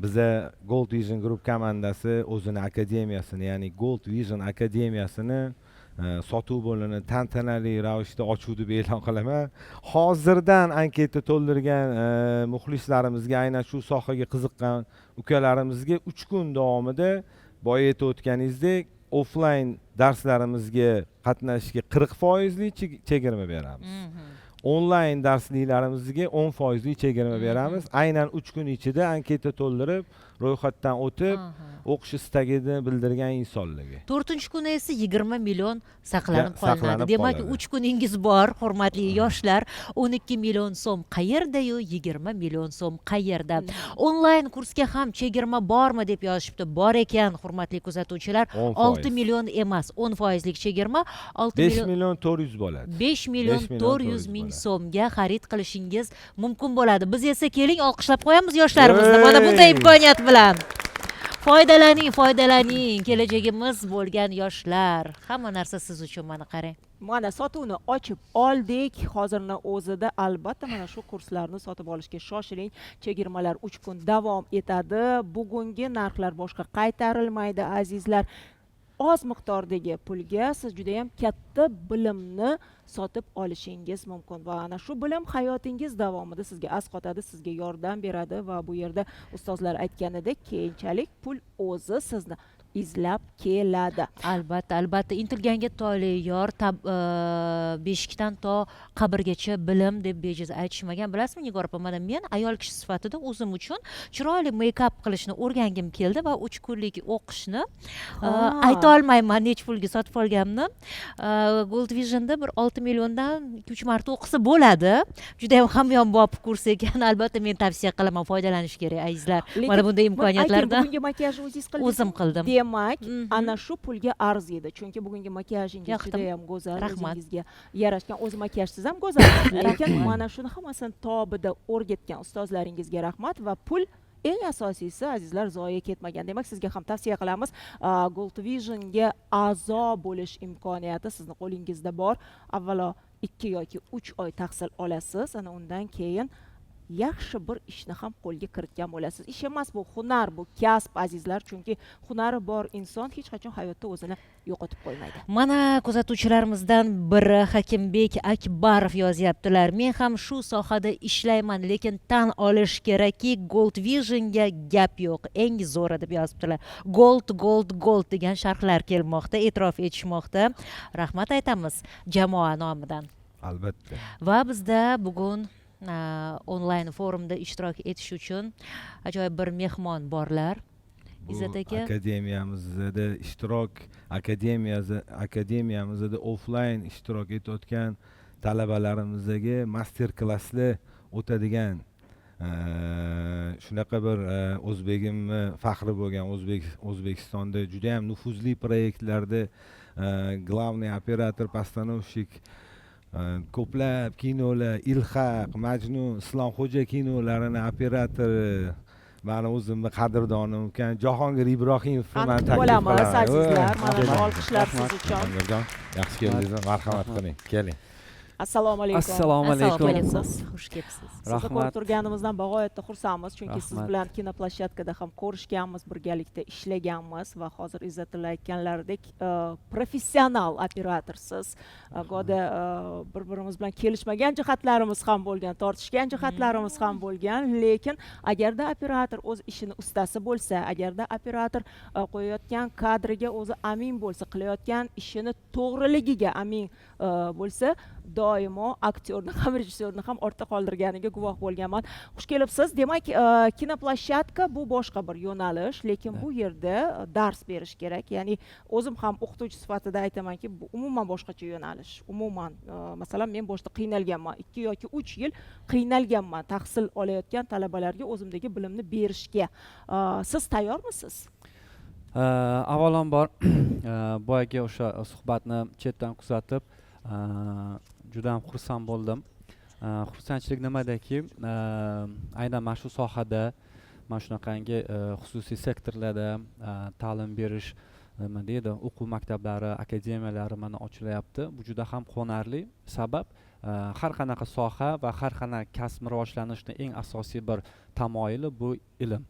Biza Gold Vision Group komandasi o'zini akademiyasini, ya'ni Gold Vision akademiyasini sotuv bo'limini tantanali ravishda ochuv deb e'lon qilaman. Hozirdan anketa to'ldirgan muxlislarimizga, aynan shu sohaga qiziqqan ukalarimizga 3 kun davomida boya aytib o'tganingizdek offline darslarimizga qatnashishga 40% chegirma beramiz. Onlayn darsliklarimizga 10% chegirma beramiz. Aynan 3 kun ichida anketa to'ldirib, ro'yxatdan o'tib, o'qish istagini bildirgan insonlarga. 4-kuni esa 20 million saqlanib qolinadi. Saqlanib Demak, qoladi. 3 kuningiz bor, hurmatli yoshlar. 12 million so'm qayerda-yu, 20 million so'm qayerda? Onlayn kursga ham chegirma bormi deb yozishibdi. Bor ekan, hurmatli kuzatuvchilar. O'n 6 foiz. million emas, 10% chegirma. 6 5 million million 400 bo'ladi. 5 million 5 million 400 400 ming bo'ladi. so'mga xarid qilishingiz mumkin bo'ladi. Biz esa keling olqishlab qo'yamiz yoshlarimizni mana bunday Ey! imkoniyat bilan. Foydalaning, foydalaning. Kelajagimiz bo'lgan yoshlar. Hamma narsa siz uchun, mana qarang. Mana sotuvni ochib oldik. Hozirni o'zida albatta mana shu kurslarni sotib olishga shoshiling. Chegirmalar 3 kun davom etadi. Bugungi narxlar boshqa qaytarilmaydi, azizlar. Oz miqdordagi pulga siz juda ham katta bilimni sotib olishingiz mumkin va ana shu bilim hayotingiz davomida sizga asqotadi, sizga yordam beradi va bu yerda ustozlar aytganidek, keyinchalik pul o'zi sizni izlab keladi. Albatta, albatta, intilganga tole yor, beshikdan to qabrgacha bilim deb bejiz aytishmagan. Bilasizmi, Nigor opa, mana men ayol kishi sifatida o'zim uchun chiroyli make-up qilishni o'rgangim keldi va 3 kunlik o'qishni ayta olmayman necha pulga sotib olganimni. Gold Visionda bir 6 milliondan 2-3 marta o'qisa bo'ladi. Juda ham hamyonbop kurs ekan. Albatta, men tavsiya qilaman, foydalanish kerak, azizlar. Mana bunday imkoniyatlardan. Bugungi makiyajni o'zingiz qildingizmi? O'zim qildim. Demak, ana shu pulga arziydi. Chunki bugungi makiyajingiz juda ham go'zal, o'zingizga yarashgan. O'zi makiyajsiz ham go'zal, lekin mana shuni hammasini tobida o'rgatgan ustozlaringizga rahmat va pul eng asosiysi, azizlar, zoya ketmagan. Demak, sizga ham tavsiya qilamiz. Gold Visionga a'zo bo'lish imkoniyati sizni qo'lingizda bor. Avvalo 2 yoki 3 oy tahsil olasiz, ana undan keyin yaxshi bir ishni ham qo'lga kiritgan bo'lasiz. Ish emas, bu hunar, bu kasb, azizlar, chunki hunari bor inson hech qachon hayotda o'zini yo'qotib qo'ymaydi. Mana kuzatuvchilarimizdan biri Hakimbek Akbarov yozyaptilar. Men ham shu sohada ishlayman, lekin tan olish kerakki, Gold Visionga gap yo'q, eng zo'ri deb yozibdilar. Gold, gold, gold degan sharhlar kelmoqda, e'tirof etishmoqda. Rahmat aytamiz jamoa nomidan. Albatta. Va bizda bugun onlayn forumda ishtirok etish uchun ajoyib bir mehmon borlar. Izzat aka, akademiyamizda ishtirok, akademiyamizda offlayn ishtirok etayotgan talabalarimizga master klasslar o'tadigan shunaqa bir o'zbegimni faxri bo'lgan, O'zbekistonda juda ham nufuzli proyektlarda главный operator, постановщик, ko'plab kinolar, Ilhaq, Majnun, Islomxo'ja kinolarini operatori, mani o'zimni qadrdonim ekan Jahongir Ibrohimovni man taklif bo'lamiz, azizlar. Mana shu olqishlar siz uchun. Jahongirjon, yaxshi keldingizmi? Marhamat qiling, keling. Assalomu alaykum. Assalomu alaykum. Xush kelibsiz. Sizni ko'rib turganimizdan bag'oyatda xursandmiz, chunki siz bilan kinoplashchatkada ham ko'rishganmiz, birgalikda ishlaganmiz va hozir Izzatilla aytganlaridek professional operatorsiz. Goda bir-birimiz bilan kelishmagan jihatlarimiz ham bo'lgan, tortishgan jihatlarimiz ham bo'lgan, lekin agarda operator o'z ishini ustasi bo'lsa, agarda operator qo'yayotgan kadriga o'zi amin bo'lsa, qilayotgan ishini to'g'riligiga amin bo'lsa, doimo aktyorni ham, rejissyorni ham ortda qoldirganiga guvoh bo'lganman. Xush kelibsiz. Demak, kinoplashchatka bu boshqa bir yo'nalish, lekin bu yerda dars berish kerak. Ya'ni o'zim ham o'qituvchi sifatida aytamanki, bu umuman boshqacha yo'nalish. Umuman, masalan, men boshda qiynalganman. 2 yoki 3 yil qiynalganman tahsil olayotgan talabalarga o'zimdagi bilimni berishga. Siz tayyormisiz? Avvalambor boyagi o'sha suhbatni chetdan kuzatib juda ham xursand bo'ldim. Xursandchilik nimadaki, aynan mana shu sohada, mana shunaqangi xususiy sektorlarda ta'lim berish, nima deydi, o'quv maktablari, akademiyalari mana ochilyapti. Bu juda ham quvonarli. Sabab har qanaqa soha va har qanaqa kasb rivojlanishni eng asosiy bir tamoyili bu ilm.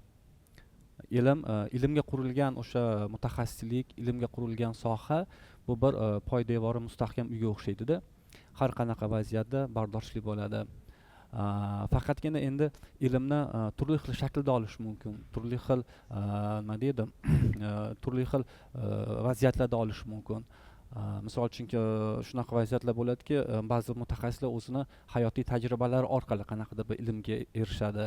Ilm, ilmga qurilgan o'sha mutaxassislik, ilmga qurilgan soha bu bir poydevori mustahkam uyga o'xshaydida. Har qanaqa vaziyatda bardoshli bo'ladi. Faqatgina endi ilmni turli xil shaklda olish mumkin, turli xil nima deydi, turli xil vaziyatlarda olish mumkin. Misol uchun, shunaqa vaziyatlar bo'ladiki, ba'zi mutaxassislar o'zini hayotiy tajribalari orqali qanaqadir bir ilmga erishadi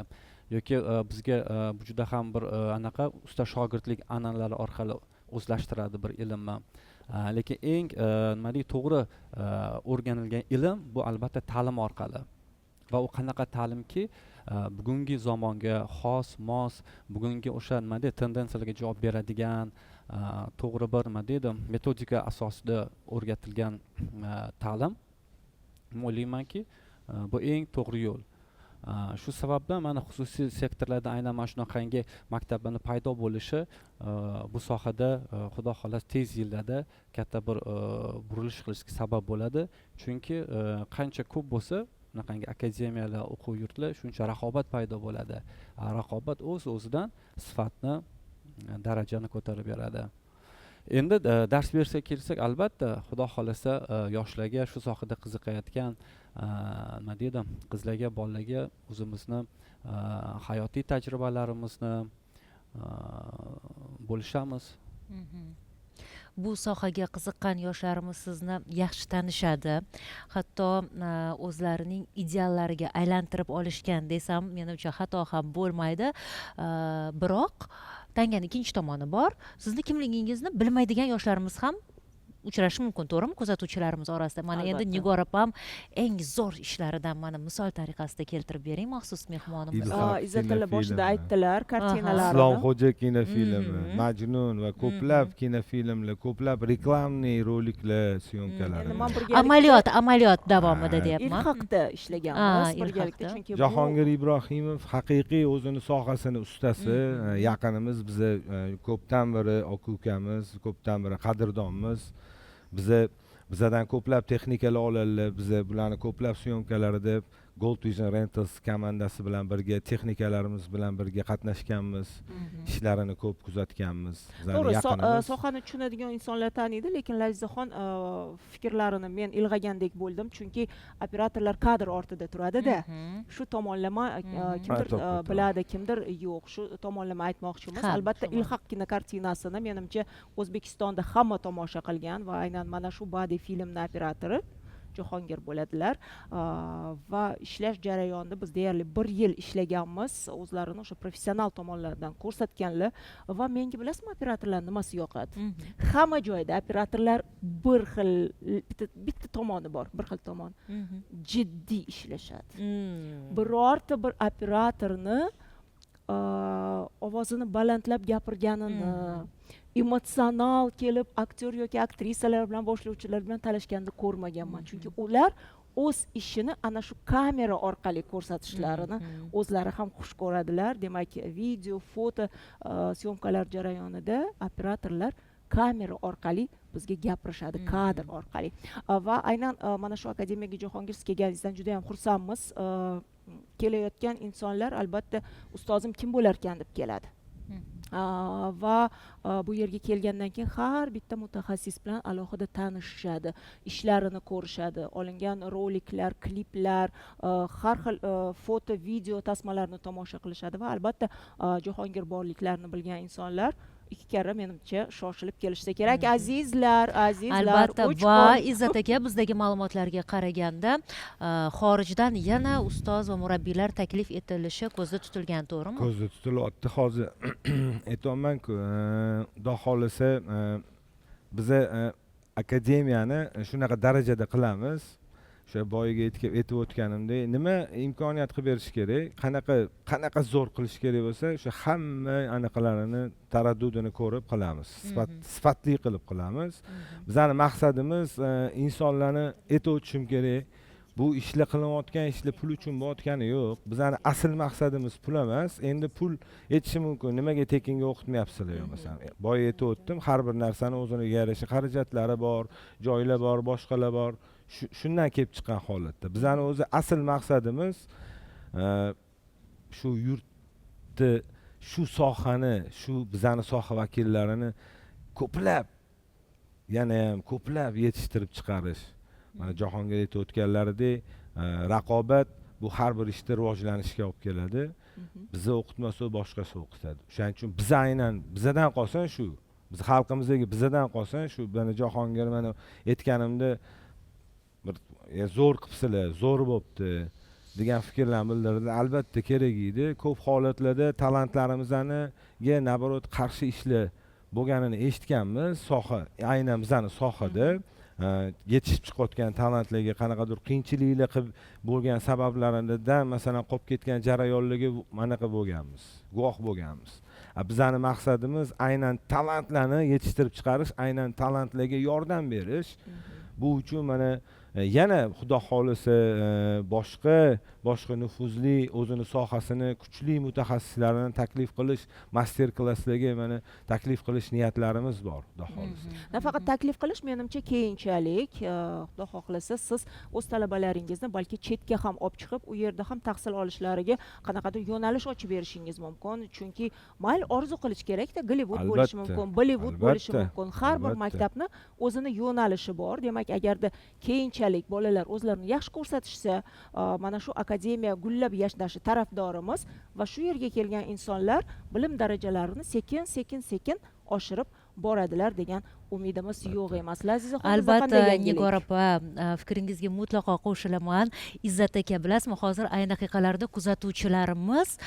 yoki bizga bu juda ham bir anaqa usta shogirdlik an'analari orqali o'zlashtiradi bir ilmni. Lekin eng nima deydi, to'g'ri o'rganilgan ilm bu albatta ta'lim orqali. Va u qanaqa ta'limki, bugungi zamonga xos, mos, bugungi o'sha nima deydi, tendensiyalarga javob beradigan, to'g'ri bir nima deydi, metodika asosida o'rgatilgan ta'lim. Men o'ylaymanki, bu eng to'g'ri yo'l. Shu sababdan mana xususiy sektorlarda aynan mana shunaqangi maktablarni paydo bo'lishi bu sohada, xudo xohlasa, tez yillarda katta bir burilish qilishga sabab bo'ladi, chunki qancha ko'p bo'lsa bunaqangi akademiyalar, o'quv yurtlar, shuncha raqobat paydo bo'ladi. Raqobat o'z o'zidan sifatni, darajani ko'tarib beradi. Endi dars berishga kelsak, albatta, xudo xohlasa, yoshlarga, shu sohada qiziqayotgan, nima deydi, qizlarga, bolalarga o'zimizni hayotiy tajribalarimizni bo'lishamiz. Bu sohaga qiziqqan yoshlarimiz sizni yaxshi tanishadi, hatto o'zlarining ideallariga aylantirib olishgan desam, menimcha, xato ham bo'lmaydi. Biroq tangani ikkinchi tomoni bor, sizni kimligingizni bilmaydigan yoshlarimiz ham uchrashi mumkin, to'g'rimi, kuzatuvchilarimiz orasida? Mana endi Albatta. Nigor opam eng zo'r ishlaridan mana misol tariqasida keltirib bering maxsus mehmonimiz. Ilhaq Izzatilla boshida kinofilmi. aytdilar kartinalarini. Islomxo'ja kinofilmi, Majnun va ko'plab kinofilmlar, ko'plab рекламный roliklar syomkalari. Endi man birgalikda Amaliyot davomida deyapman. Ilhaqda ishlaganmiz birgalikda, Ilhaqda. chunki bu Jahongir Ibrohimov haqiqiy o'zini sohasini ustasi, yaqinimiz, biza ko'pdan beri aka ukamiz, ko'pdan beri qadrdonmiz. Biza bizadan ko'plab texnikalar oladilar, biza bularni ko'plab syomkalarida Gold Vision Rentals komandasi bilan birga, texnikalarimiz bilan birga qatnashganmiz, ishlarini ko'p kuzatganmiz. Bizlarni To'g'ri, yaqinimiz. sohani tushunadigan insonlar taniydi, lekin Lazizaxon fikrlarini men ilg'agandek bo'ldim, chunki operatorlar kadr ortida turadida. Shu tomonlama kimdir Ha, to'g'ri, to'g'ri. biladi, kimdir yo'q. Shu tomonlama aytmoqchimiz. Albatta, Ilhaq kinokartinasini, menimcha, O'zbekistonda hamma tomosha qilgan va aynan mana shu badiiy filmni operatori Jahongir bo'ladilar. Va ishlash jarayonida biz deyarli bir yil ishlaganmiz, o'zlarini o'sha professional tomonlaridan ko'rsatganlar. Va menga, bilasizmi, operatorlar nimasi yoqadi? Hamma joyda operatorlar bir xil, bitta bitta tomoni bor, bir xil tomon: jiddiy ishlashadi. Birorta bir operatorni ovozini balandlab gapirganini, emotsional kelib aktyor yoki aktrisalar bilan, boshlovchilar bilan talashganini ko'rmaganman, chunki ular o'z ishini ana shu kamera orqali ko'rsatishlarini o'zlari ham xush ko'radilar. Demak, video, foto syomkalar jarayonida operatorlar kamera orqali bizga gapirishadi, kadr orqali. Va aynan mana shu akademiyaga, Jahongir, siz kelganingizdan juda yam xursandmiz. Kelayotgan insonlar albatta ustozim kim bo'larkan deb keladi. Va bu yerga kelgandan keyin har bitta mutaxassis bilan alohida tanishishadi, ishlarini ko'rishadi, olingan roliklar, kliplar, har xil foto, video tasmalarni tomosha qilishadi. Va albatta, Jahongir borliklarini bilgan insonlar ikki karra, menimcha, shoshilib kelishsa kerak. Azizlar, azizlar, Albatta, uch va kun. Izzat aka, bizdagi ma'lumotlarga qaraganda, xorijdan yana ustoz va murabbiylar taklif etilishi ko'zda tutilgan, to'g'rimi? Ko'zda tutilyapti. Hozir aytyapmanku, xudo xohlasa, biza akademiyani shunaqa darajada qilamiz, o'sha boyagi aytib o'tganimdek, nima imkoniyat qilib berish kerak, qanaqa qanaqa zo'r qilish kerak bo'lsa, o'sha hamma anaqalarini, taraddudini ko'rib qilamiz, sifatli qilib qilamiz. Bizani maqsadimiz, insonlarni aytib o'tishim kerak, bu ishlar, qilinayotgan ishlar pul uchun bo'layotgani yo'q. Bizani asl maqsadimiz pul emas. Endi pul aytishi mumkin, nimaga tekinga o'qitmayapsizlar yo masalan. Boya aytib o'tdim, har bir narsani o'ziga yarasha xarajatlari bor, joylar bor, boshqalar bor. Shundan kelib chiqqan holatda bizani o'zi asl maqsadimiz shu yurtni, shu sohani, shu bizani soha vakillarini ko'plab, yana ham ko'plab yetishtirib chiqarish. Mana Jahongir aytib o'tganlaridek, raqobat bu har bir ishda rivojlanishga olib keladi. Bizni o'qitmasa, boshqasi o'qitadi. O'shaning uchun biz aynan bizadan qolsin shu, biz xalqimizdagi bizadan qolsin shu. Mana Jahongir, mana aytganimda bir zo'r qilibsizlar, zo'r bo'pti degan fikrlarni bildirdi. Albatta kerak edi. Ko'p holatlarda talantlarimizni, наоборот, qarshi ishlar bo'lganini eshitganmiz. Soha, aynan bizani sohada yetishib chiqayotgan talantlarga qanaqadir qiyinchiliklar qilib bo'lgan sabablaridan, masalan, qolib ketgan jarayonlarga anaqa bo'lganmiz, guvoh bo'lganmiz. Bizani maqsadimiz aynan talantlarni yetishtirib chiqarish, aynan talantlarga yordam berish. Bu uchun mana Yana xudo xohlasa boshqa nufuzli o'zini sohasini kuchli mutaxassislarini taklif qilish, master klasslarga mana taklif qilish niyatlarimiz bor, xudo xohlasa. Nafaqat taklif qilish, menimcha keyinchalik xudo xohlasa siz o'z talabalaringizni balki chetga ham olib chiqib, u yerda ham tahsil olishlariga qanaqadir yo'nalish ochib berishingiz mumkin. Chunki mayli orzu qilish kerakda, Gollivud bo'lishi mumkin, Bollywood bo'lishi mumkin. Har bir maktabni o'zini yo'nalishi bor. Demak, agarda keyinchalik bolalar o'zlarini yaxshi ko'rsatishsa, mana shu akademiya gullab yashnashi tarafdorimiz va shu yerga kelgan insonlar bilim darajalarini sekin-sekin oshirib boradilar degan umidimiz yo'q emas. Lazizaxon, albatta Nigor opa, fikringizga mutlaqo qo'shilaman. Izzat aka, bilasizmi, hozir ayni daqiqalarda kuzatuvchilarimiz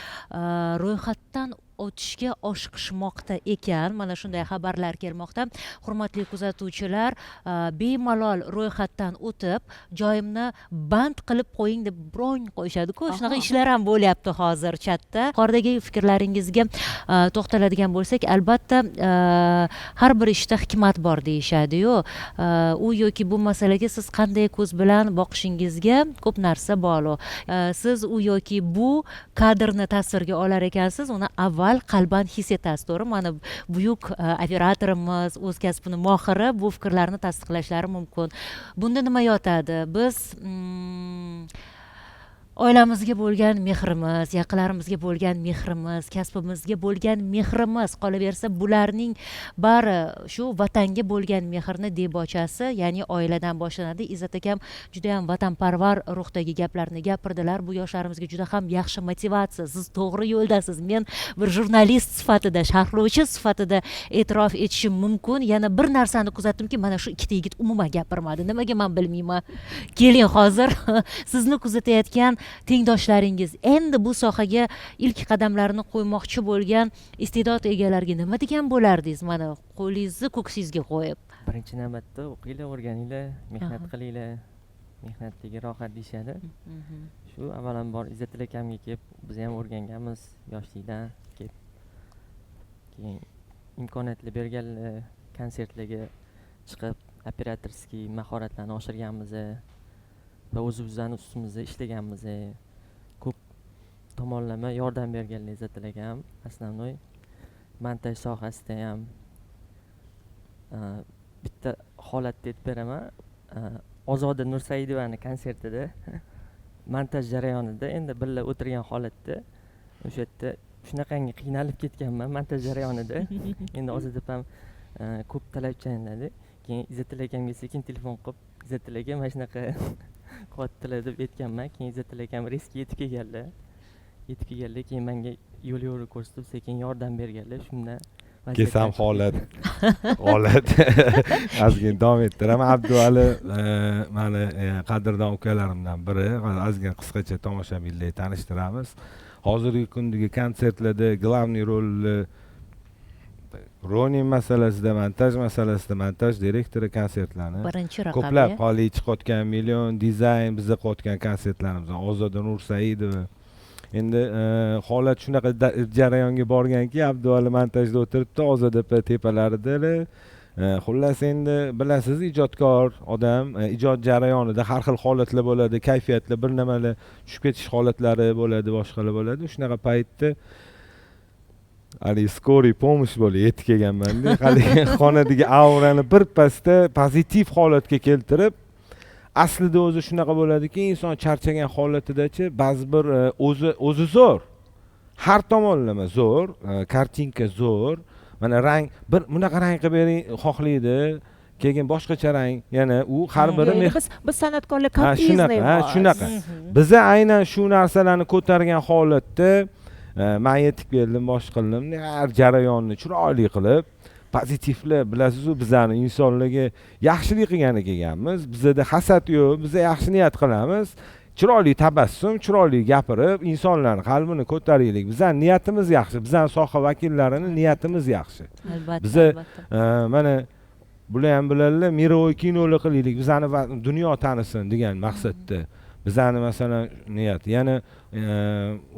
ro'yxatdan o'tishga oshiqishmoqda ekan. Mana shunday xabarlar kelmoqda. Hurmatli kuzatuvchilar, bemalol ro'yxatdan o'tib, joyimni band qilib qo'ying deb bron qo'yishadi-ku. Shunaqa ishlar ham bo'lyapti hozir chatda. Yuqoridagi fikrlaringizga to'xtaladigan bo'lsak, albatta har bir ishda hikmat bor deyishadi-yu. U yoki bu masalaga siz qanday ko'z bilan boqishingizga ko'p narsa bog'liq. Siz u yoki bu kadrni tasvirga olar ekansiz, uni avval qalban his etasiz, to'g'ri? Mana buyuk operatorimiz, o'z kasbini mohiri bu fikrlarni tasdiqlashlari mumkin. Bunda nima yotadi? Biz oilamizga bo'lgan mehrimiz, yaqinlarimizga bo'lgan mehrimiz, kasbimizga bo'lgan mehrimiz, qolaversa bularning bari shu vatanga bo'lgan mehrni debochasi, ya'ni oiladan boshlanadi. Izzat akam juda ham vatanparvar ruhdagi gaplarni gapirdilar. Bu yoshlarimizga juda ham yaxshi motivatsiya. Siz to'g'ri yo'ldasiz. Men bir jurnalist sifatida, sharhlovchi sifatida e'tirof etishim mumkin. Yana bir narsani kuzatdimki, mana shu ikkita yigit umuman gapirmadi. Nimaga men bilmayman. Keling hozir sizni kuzatayotgan tengdoshlaringiz, endi bu sohaga ilk qadamlarini qo'ymoqchi bo'lgan iste'dod egalariga nima degan bo'lardingiz? Mana qo'lingizni ko'ksingizga qo'yib. Birinchi navbatda o'qinglar, o'rganinglar, mehnat qilinglar. Mehnatdagi rohat deyishadi. Shu avvalambor Izzatilla akamga kelib, biz ham o'rganganmiz yoshlikdan kelib. Keyin imkoniyatlar berganlar, konsertlarga chiqib operatorskiy mahoratlarni oshirganmiz va o'zimizning ustimizda ishlaganmiz. Ko'p tomonlama yordam berganlar Izzatilla akam, основной montaj sohasida ham. Bitta holatni aytib beraman. Ozoda Nursaidovani konsertida montaj jarayonida endi birga o'tirgan holatda o'sha yerda shunaqangi qiynalib ketganman montaj jarayonida. Endi Ozoda opam ko'p talabchanladi. Keyin Izzatilla akamga sekin telefon qilib, Izzatilla aka mana shunaqa qilyaptilar deb aytganman. Keyin Izzatilla akam riskga yetib kelganlar. Keyin menga yo'l yo'riq ko'rsatib, sekin yordam berganlar. Shunda kelsam holat ozgina davom ettiraman. Abduvali mani qadrdon ukalarimdan biri. Ozgina qisqacha tomoshabinlarga tanishtiramiz. Hozirgi kundagi konsertlarda главный rolni Ronin masalasida, montaj masalasida montaj direktori konsertlarni birinchi raqamli ko'plab holi chiqayotgan Million Dizayn biza qilayotgan konsertlarimiz, Ozoda Nursaidova. Endi holat shunaqa jarayonga borganki, Abduvali montajda o'tiribdi, Ozoda opa tepalarida. Xullas endi bilasiz, ijodkor odam ijod jarayonida har xil holatlar bo'ladi, kayfiyatlar, bir nimalar tushib ketish holatlari bo'ladi, boshqalar bo'ladi. Shunaqa paytda hali скорый помощь bo'lib yetib kelganman-da. Hali xonadagi aurani bir pasda pozitiv holatga keltirib, aslida o'zi shunaqa bo'ladiki, inson charchagan holatidachi ba'zi bir o'zi zo'r, har tomonlama zo'r, kartinka zo'r, mana rang bir bunaqa rang qilib bering xohlaydi, keyin boshqacha rang, yana u har biri biz san'atkorlar kaprizni. Shunaqa. Biza aynan shu narsalarni ko'targan holatda men yetib keldim, bosh qildim, har jarayonni chiroyli qilib, pozitivli, bilasiz-ku, bizani insonlarga yaxshilik qilgani kelganmiz. Bizda hasad yo'q, biz yaxshi niyat qilamiz. Chiroyli tabassum, chiroyli gapirib, insonlarning qalbini ko'taraylik. Bizning niyatimiz yaxshi, bizning soha vakillarini niyatimiz yaxshi. Albatta. Biza mana bular ham biladilar, miroviy kinolar qilaylik, bizani dunyo tanisin degan maqsadda. Bizani masalan niyat, yana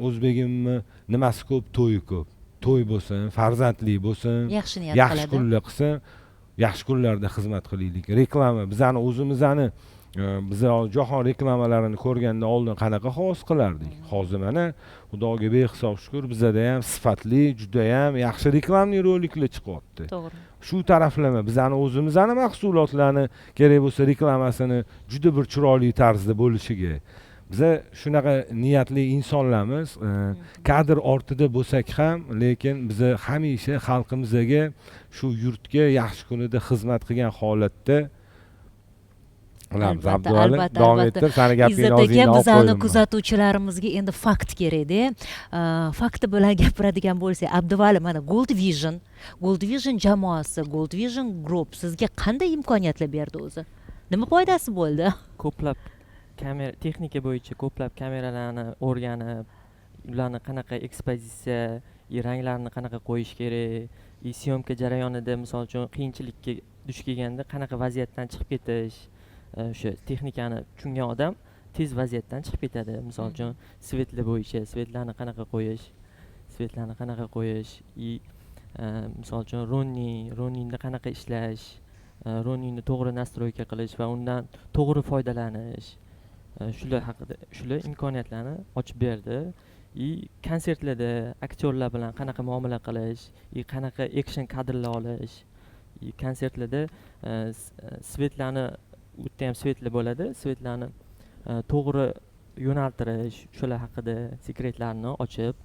o'zbegimni nimasi ko'p, to'yi ko'p. To'y bo'lsin, farzandli bo'lsin, yaxshi niyat yaxshi kunlar qilsin, yaxshi kunlarda xizmat qilaylik. Reklama bizani o'zimizni Biza jahon reklamalarini ko'rganda oldin qanaqa havas qilardik, hozir mana Xudoga behisob shukur, bizada ham sifatli, judayam yaxshi рекламный roliklar chiqyapti. Shu taraflama bizani o'zimizni mahsulotlarni kerak bo'lsa reklamasini juda bir chiroyli tarzda bo'lishiga biza shunaqa niyatli insonlarmiz. Kadr ortida bo'lsak ham, lekin biza hamisha xalqimizga, shu yurtga yaxshi kunida xizmat qilgan holatda bilamiz. Albatta, Abduvali, davom albatta. ettir, sani gapingni Izzat aka, og'zingdan olib bizani qo'ydim. kuzatuvchilarimizga endi fakt kerakda. Fakti bilan gapiradigan bo'lsak, Abduvali, mana Gold Vision jamoasi, Gold Vision Group sizga qanday imkoniyatlar berdi o'zi? Nima foydasi bo'ldi? Ko'plab kamera texnika bo'yicha, ko'plab kameralarni o'rganib, ularni qanaqa ekspozitsiya и ranglarni qanaqa qo'yish kerak, и съёмка jarayonida, misol uchun, qiyinchilikka duch kelganda qanaqa vaziyatdan chiqib ketish, o'sha texnikani tushungan odam tez vaziyatdan chiqib ketadi. Misol uchun, свет lar bo'yicha, свет larni qanaqa qo'yish, свет larni qanaqa qo'yish и misol uchun, Roninda qanaqa ishlash, Roninni to'g'ri настройка qilish va undan to'g'ri foydalanish, shular haqida, shular imkoniyatlarni ochib berdi. И konsertlarda aktyorlar bilan qanaqa muomala qilish и qanaqa action kadrlar olish, и konsertlarda свет larni, u yerda ham свет lar bo'ladi, свет larni to'g'ri yo'naltirish, shular haqida sekretlarni ochib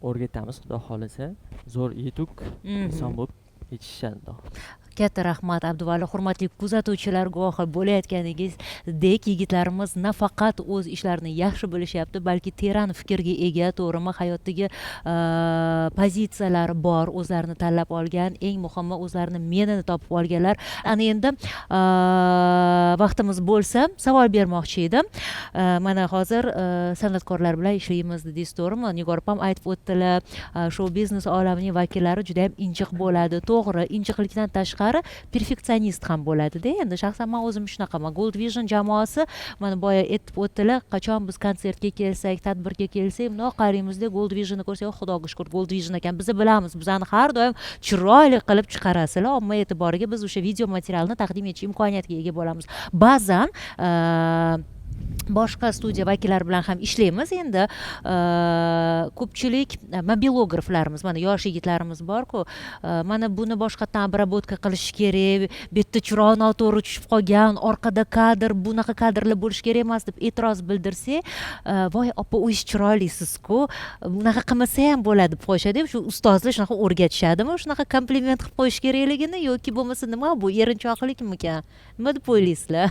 o'rgatamiz. Xudo xohlasa, zo'r yetuk inson bo'lib yetishishadi, Xudo. Katta rahmat, Abduvali. Hurmatli kuzatuvchilar, guvohi bo'layotganingizdek, yigitlarimiz nafaqat o'z ishlarini yaxshi bilishyapti, balki teran fikrga ega, to'g'rimi, hayotdagi pozitsiyalari bor, o'zlarini tanlab olgan, eng muhimi, o'zlarini menini topib olganlar. Ana endi vaqtimiz bo'lsa, savol bermoqchi edim. Mana hozir san'atkorlar bilan ishlaymiz dedingiz, to'g'rimi? Nigor opam aytib o'tdilar, shou biznes olamining vakillari juda yam injiq bo'ladi. To'g'ri, injiqlikdan tashqari perfeksionist ham bo'ladida. Endi shaxsan man o'zim shunaqaman. Gold Vision jamoasi, mana boya aytib o'tdilar, qachon biz konsertga kelsak, tadbirga kelsak, bundoq qaraymizda, Gold Visionni ko'rsak, Xudoga shukur, Gold Vision ekan, biz bilamiz, bizani har doim chiroyli qilib chiqarasizlar omma e'tiboriga, biz o'sha video materialni taqdim etish imkoniyatiga ega bo'lamiz. Ba'zan boshqa studiya vakillari bilan ham ishlaymiz. Endi ko'pchilik mobilograflarimiz, mana yosh yigitlarimiz borku, mana buni boshqatdan обработка qilish kerak, bu yerda chiroq noto'g'ri tushib qolgan, orqada kadr, bunaqa kadrlar bo'lishi kerak emas, deb e'tiroz bildirsak, "Voy opa, o'zingiz chiroylisizku, bunaqa qilmasa ham bo'ladi", deb qo'yishadi. Shu ustozlar shunaqa o'rgatishadimi, shunaqa kompliment qilib qo'yish kerakligini, yoki bo'lmasa nima bu, erinchoqlikmikan, nima deb o'ylaysizlar?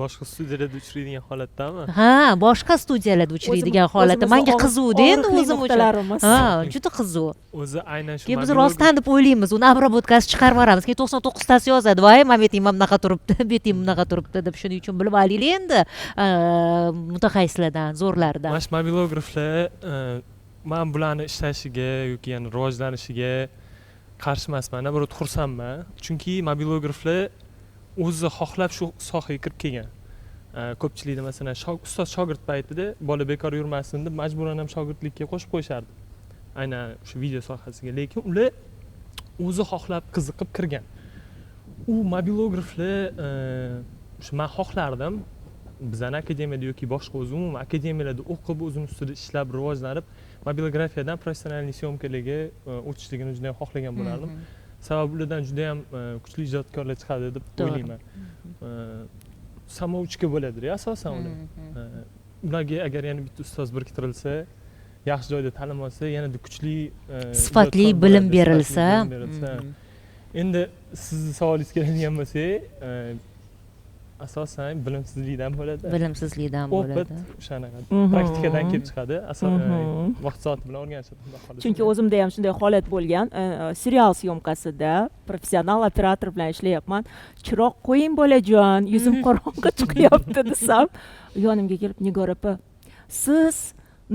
Boshqa studiyalarda uchraydigan holatdami? Ha, boshqa studiyalarda uchraydigan holatda. O'zimizni Manga qiziqda endi, og'riqli o'zim uchun. nuqtalarimiz. Ha, juda qiziq. O'zi aynan shu Keyin biz rostdan deb o'ylaymiz, uni обработка si chiqarib yuboramiz, keyin 99 tasi yozadi: "Voy, mana beting mana bunaqa turibdi, beting bunaqa turibdi", deb. Shuning uchun bilib olaylik endi mutaxassislardan, zo'rlardan. Mana shu mobilograflar, man bularni ishlashiga yoki yana rivojlanishiga qarshi emasman, наоборот, xursandman, chunki mobilograflar o'zi xohlab shu sohaga kirib kelgan. Ko'pchilikda, masalan, ustoz shogird paytida bola bekor yurmasin deb majburan ham shogirdlikka qo'shib qo'yishardi aynan shu video sohasiga, lekin ular o'zi xohlab, qiziqib kirgan. U mobilograflar, o'sha man xohlardim, bizani akademiyada yoki boshqa o'zi umuman akademiyalarda o'qib, o'zini ustida ishlab, rivojlanib, mobilografiyadan профессиональный съёмка larga o'tishligini juda yam xohlagan bo'lardim, sababi ulardan juda yam kuchli ijodkorlar chiqadi deb o'ylayman. Самоучка bo'ladida asosan ular. Ularga agar yana bitta ustoz biriktirilsa, yaxshi joyda ta'lim olsa, yanada kuchli Sifatli ijodkor bilim bo'ladi, sifatli berilsa. bilim berilsa. Endi sizni savolingizga keladigan bo'lsak, asosan bilimsizlikdan bo'ladi. Bilimsizlikdan Опыт, bo'ladi. O'shanaqa praktikadan kelib chiqadi, vaqt soati bilan o'rganishadi, Xudo xohlasa. Chunki o'zimda ham shunday holat bo'lgan. Serial съёмка sida professional operator bilan ishlayapman. "Chiroq qo'ying, bolajon, yuzim qorong'i chiqyapti", desam, yonimga kelib, "Nigor opa, siz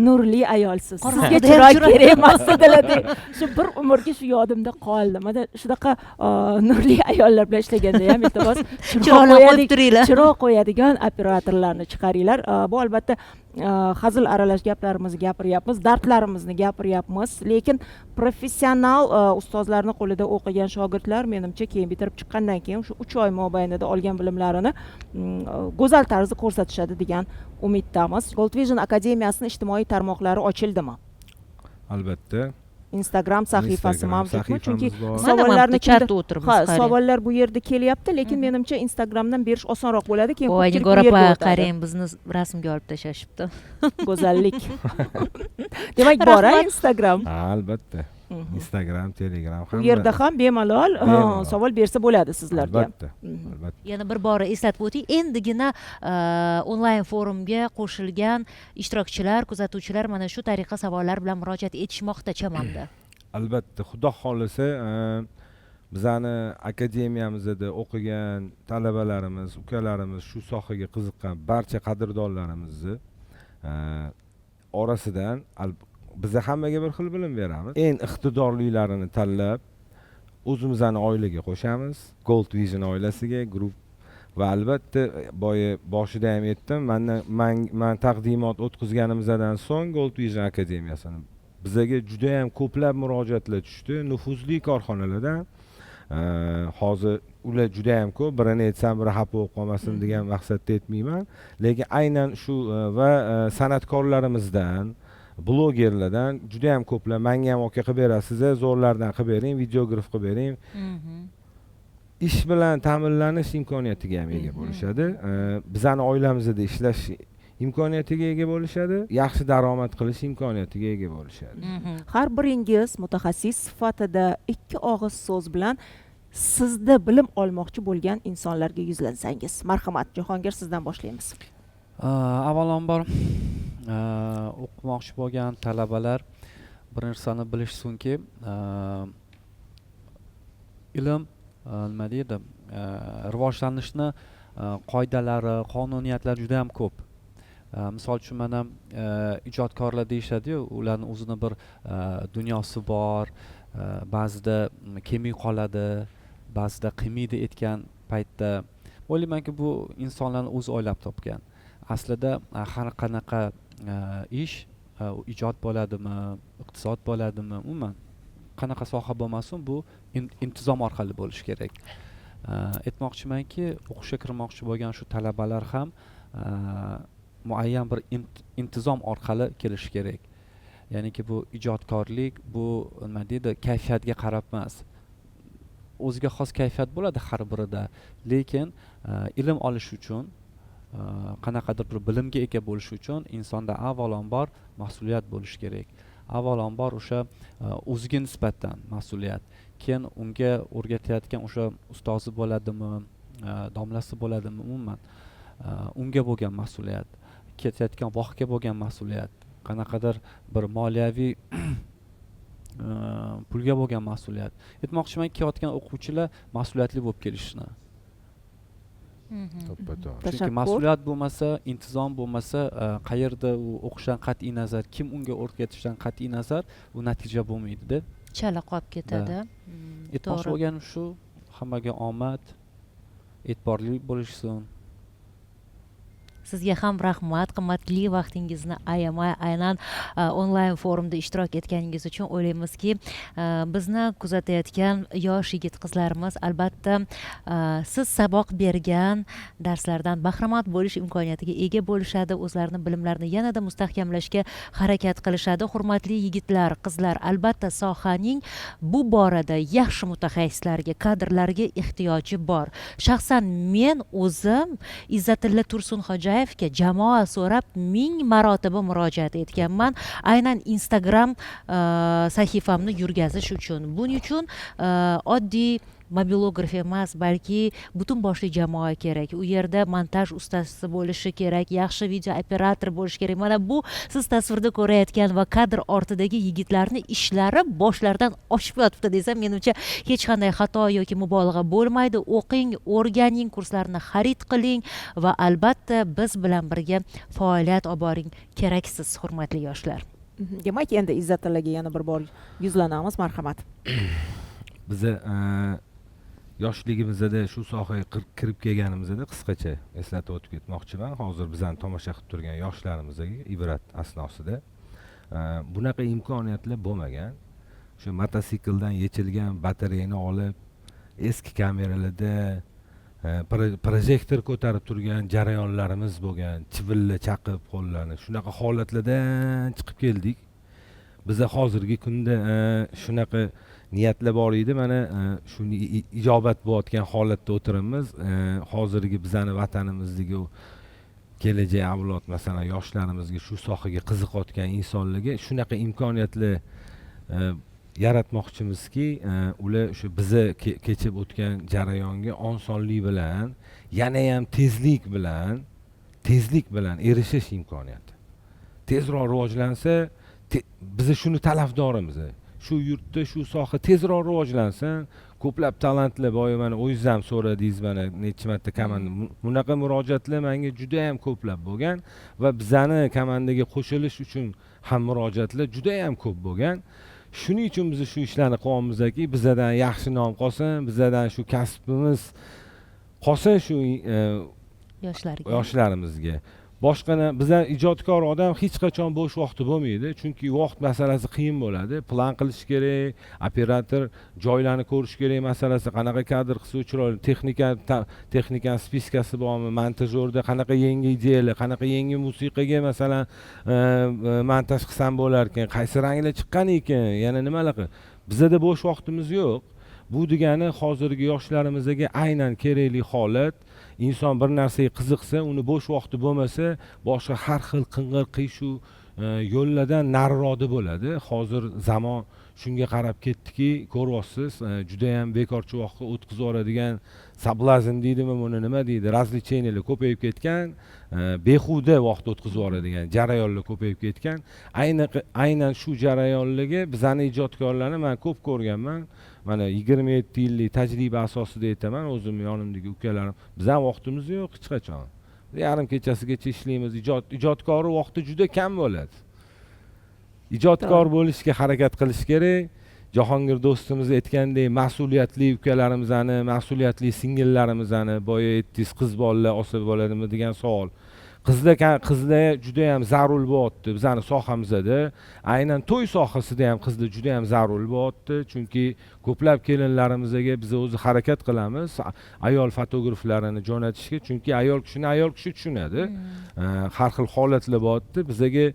nurli ayolsiz, sizga Qorong'ida ham chiroq chiroq. kerak emas", dedilar. Shu bir umrga shu yodimda qoldi. Mana shunaqa nurli ayollar bilan ishlaganda ham, iltimos, chiroq Chiroqlar qo'yib turinglar. Chiroq qo'yadigan operatorlarni chiqaringlar. Bu albatta hazil aralash gaplarimizni gapiryapmiz, dardlarimizni gapiryapmiz, lekin Professional ustozlarni qo'lida o'qigan shogirdlar, menimcha, keyin bitirib chiqqandan keyin shu 3 oy mobaynida olgan bilimlarini go'zal tarzda ko'rsatishadi degan umiddamiz. Gold Vision akademiyasining ijtimoiy tarmoqlari ochildimi? Albatta. Instagram sahifasi mavjudmi? Chunki savollarni chatda o'tiribmiz. Ha, savollar bu yerda kelyapti, lekin menimcha Instagramdan berish osonroq bo'ladi. Keyin ko'pchilik bu yerga o'tadi. Qarang, bizni rasmga olib tashlashibdi. Go'zallik. Demak, bor Instagram. Albatta. Instagram, Telegram hamma. Bu yerda ham bemalol savol bersa bo'ladi sizlarga. Albatta. Albatta. Yana bir bora eslatib o'ting, endigina onlayn forumga qo'shilgan ishtirokchilar, kuzatuvchilar mana shu tariqa savollar bilan murojaat etishmoqda chamamda. Albatta, Xudo xolisa bizani akademiyamizda o'qigan talabalarimiz, ukalarimiz, shu sohaga qiziqqan barcha qadrdonlarimizni orasidan biza hammaga bir xil bilim beramiz. Eng iqtidorlilarini tanlab o'zimizni oilaga qo'shamiz, Gold Vision oilasiga, guruh. Va albatta boya boshida ham aytdim, man taqdimot o'tkazganimizdan so'ng Gold Vision akademiyasini bizaga juda ham ko'plab murojaatlar tushdi nufuzli korxonalardan. Hozir ular juda ham ko'p, birini aytsam biri xafa bo'lib qolmasin degan maqsadda aytmayman, lekin aynan shu va san'atkorlarimizdan, blogerlardan juda ham ko'plar menga ham aka qilib berasiz, zo'rlardan qilib bering, videograf qilib bering. Ish bilan ta'minlanish imkoniyatiga ham ega bo'lishadi. Bizani oilamizda ishlash imkoniyatiga ega bo'lishadi, yaxshi daromad qilish imkoniyatiga ega bo'lishadi. Har biringiz mutaxassis sifatida 2 og'iz so'z bilan sizda bilim olmoqchi bo'lgan insonlarga yuzlansangiz. Marhamat, Jahongir, sizdan boshlaymiz. Avvalambor o'qimoqchi bo'lgan talabalar bir narsani bilishsinki, ilm nima deydi, rivojlanishni qoidalari, qonuniyatlari juda ham ko'p. Misol uchun mana ijodkorlar deyishadi-yu, ularning o'zini bir dunyosi bor, ba'zida kelmay qoladi, ba'zida qilmaydi aytgan paytda. O'ylaymanki, bu insonlarni o'zi o'ylab topgan. Aslida har qanaqa ish, ijod bo'ladimi, iqtisod bo'ladimi, umuman qanaqa soha bo'lmasin, bu intizom orqali bo'lishi kerak. Aytmoqchimanki, o'qishga kirmoqchi bo'lgan shu talabalar ham muayyan bir intizom orqali kelishi kerak. Ya'niki bu ijodkorlik, bu nima deydi, kayfiyatga qarab emas. O'ziga xos kayfiyat bo'ladi har birida, lekin ilm olish uchun, qanaqadir bir bilimga ega bo'lish uchun insonda avvalambor mas'uliyat bo'lishi kerak. Avvalambor o'sha o'ziga nisbatan mas'uliyat. Keyin unga o'rgatayotgan o'sha ustozi bo'ladimi, domlasi bo'ladimi, umuman unga bo'lgan mas'uliyat, ketayotgan vaqtga bo'lgan mas'uliyat, qanaqadir bir moliyaviy pulga bo'lgan mas'uliyat. Aytmoqchiman, kelayotgan o'quvchilar mas'uliyatli bo'lib kelishini. To'ppa-to'g'ri. Chunki mas'uliyat bo'lmasa, intizom bo'lmasa, qayerda u o'qishdan qat'iy nazar, kim unga o'rgatishidan qat'iy nazar, u natija bo'lmaydi-da. Chala qolib ketadi. Aytmoqchi bo'lganim shu, hammaga omad, e'tiborli bo'lishsin. Sizga ham rahmat, qimmatli vaqtingizni ayamay aynan onlayn forumda ishtirok etganingiz uchun. O'ylaymizki, bizni kuzatayotgan yosh yigit qizlarimiz albatta siz saboq bergan darslardan bahramand bo'lish imkoniyatiga ega bo'lishadi, o'zlarini bilimlarini yanada mustahkamlashga harakat qilishadi. Hurmatli yigitlar, qizlar, albatta sohaning bu borada yaxshi mutaxassislarga, kadrlarga ehtiyoji bor. Shaxsan men o'zim Izzatilla Tursunxo'jayevga jamoa so'rab 1000 marotaba murojaat etganman, aynan Instagram sahifamni yurgazish uchun. Buning uchun oddiy mobilograf emas, balki butun boshli jamoa kerak. U yerda montaj ustasi bo'lishi kerak, yaxshi video operator bo'lishi kerak. Mana bu siz tasvirda ko'rayotgan va kadr ortidagi yigitlarning ishlari boshlaridan oshib yotibdi desam, menimcha hech qanday xato yoki mubolag'a bo'lmaydi. O'qing, o'rganing, kurslarni xarid qiling va albatta biz bilan birga faoliyat olib boring. Keraksiz, hurmatli yoshlar. Demak, endi Izzatillaga yana bir bor yuzlanamiz, marhamat. Biza yoshligimizda shu sohaga kirib kelganimizda qisqacha eslatib o'tib ketmoqchiman. Hozir bizani tomosha qilib turgan yoshlarimizga ibrat asnosida bunaqa imkoniyatlar bo'lmagan. O'sha mototsikldan yechilgan batareyani olib, eski kameralarda projektor ko'tarib turgan jarayonlarimiz bo'lgan, chivinlar chaqib qo'llarni. Shunaqa holatlardan chiqib keldik. Biza hozirgi kunda shunaqa niyatlar bor edi, mana shuni ijobat bo'layotgan holatda o'tiribmiz. Hozirgi bizani vatanimizdagi kelajak avlod, masalan, yoshlarimizga, shu sohaga qiziqayotgan insonlarga shunaqa imkoniyatlar yaratmoqchimizki, ular o'sha biza kechib o'tgan jarayonga osonlik bilan, yanayam tezlik bilan erishish imkoniyati. Tezroq rivojlansa, biza shuni tarafdorimiz. Shu yurtda shu soha tezroq rivojlansin, ko'plab talantlar. Boya mana o'zingiz ham so'radingiz, mana necha marta komanda, bunaqa murojaatlar menga juda yam ko'plab bo'lgan va bizani komandaga qo'shilish uchun ham murojaatlar juda yam ko'p bo'lgan. Shuning uchun biz shu ishlarni qilyapmizki, bizadan yaxshi nom qolsin, bizadan shu kasbimiz qolsin shu yoshlarga. Yoshlarimizga. Boshqa bizlar ijodkor odam hech qachon bo'sh vaqti bo'lmaydi, chunki vaqt masalasi qiyin bo'ladi. Plan qilish kerak, operator joylarni ko'rish kerak masalasi, qanaqa kadr qilsa chiroyli, texnikani списка si bormi, montajyorda qanaqa yangi ideyalar, qanaqa yangi musiqaga, masalan, montaj qilsam bo'larkan, qaysi ranglar chiqqan ekan, yana nimalar. Bizada bo'sh vaqtimiz yo'q. Bu degani hozirgi yoshlarimizga aynan kerakli holat. Inson bir narsaga qiziqsa, uni bo'sh vaqti bo'lmasa, boshqa har xil qing'ir qiyshuv yo'llardan nariroqda bo'ladi. Hozir zamon shunga qarab ketdiki, ko'ryapsiz, judayam bekorchi vaqtni o'tkazib yuboradigan соблазн deydimi buni, nima deydi, развлечения lar ko'payib ketgan, behuda vaqt o'tkazib yuboradigan jarayonlar ko'payib ketgan. Aynan shu jarayonlarga bizani ijodkorlarni man ko'p ko'rganman. Mana, 27 yillik tajriba asosida aytaman, o'zimni yonimdagi ukalarim, bizani vaqtimiz yo'q hech qachon, yarim kechasigacha ishlaymiz. Ijodkorni vaqti juda kam bo'ladi. Ijodkor bo'lishga harakat qilish kerak. Jahongir do'stimiz aytgandek, mas'uliyatli ukalarimizni, mas'uliyatli singillarimizni, boya aytdingiz, qiz bolalar olsa bo'ladimi degan savol. Qizlar judayam zarur bo'lyapti bizani sohamizda. Aynan to'y sohasida ham qizlar judayam zarur bo'lyapti, chunki ko'plab kelinlarimizga biz o'zi harakat qilamiz ayol fotograflarini jo'natishga, chunki ayol kishini ayol kishi tushunadi. Har xil holatlar bo'lyapti. Bizaga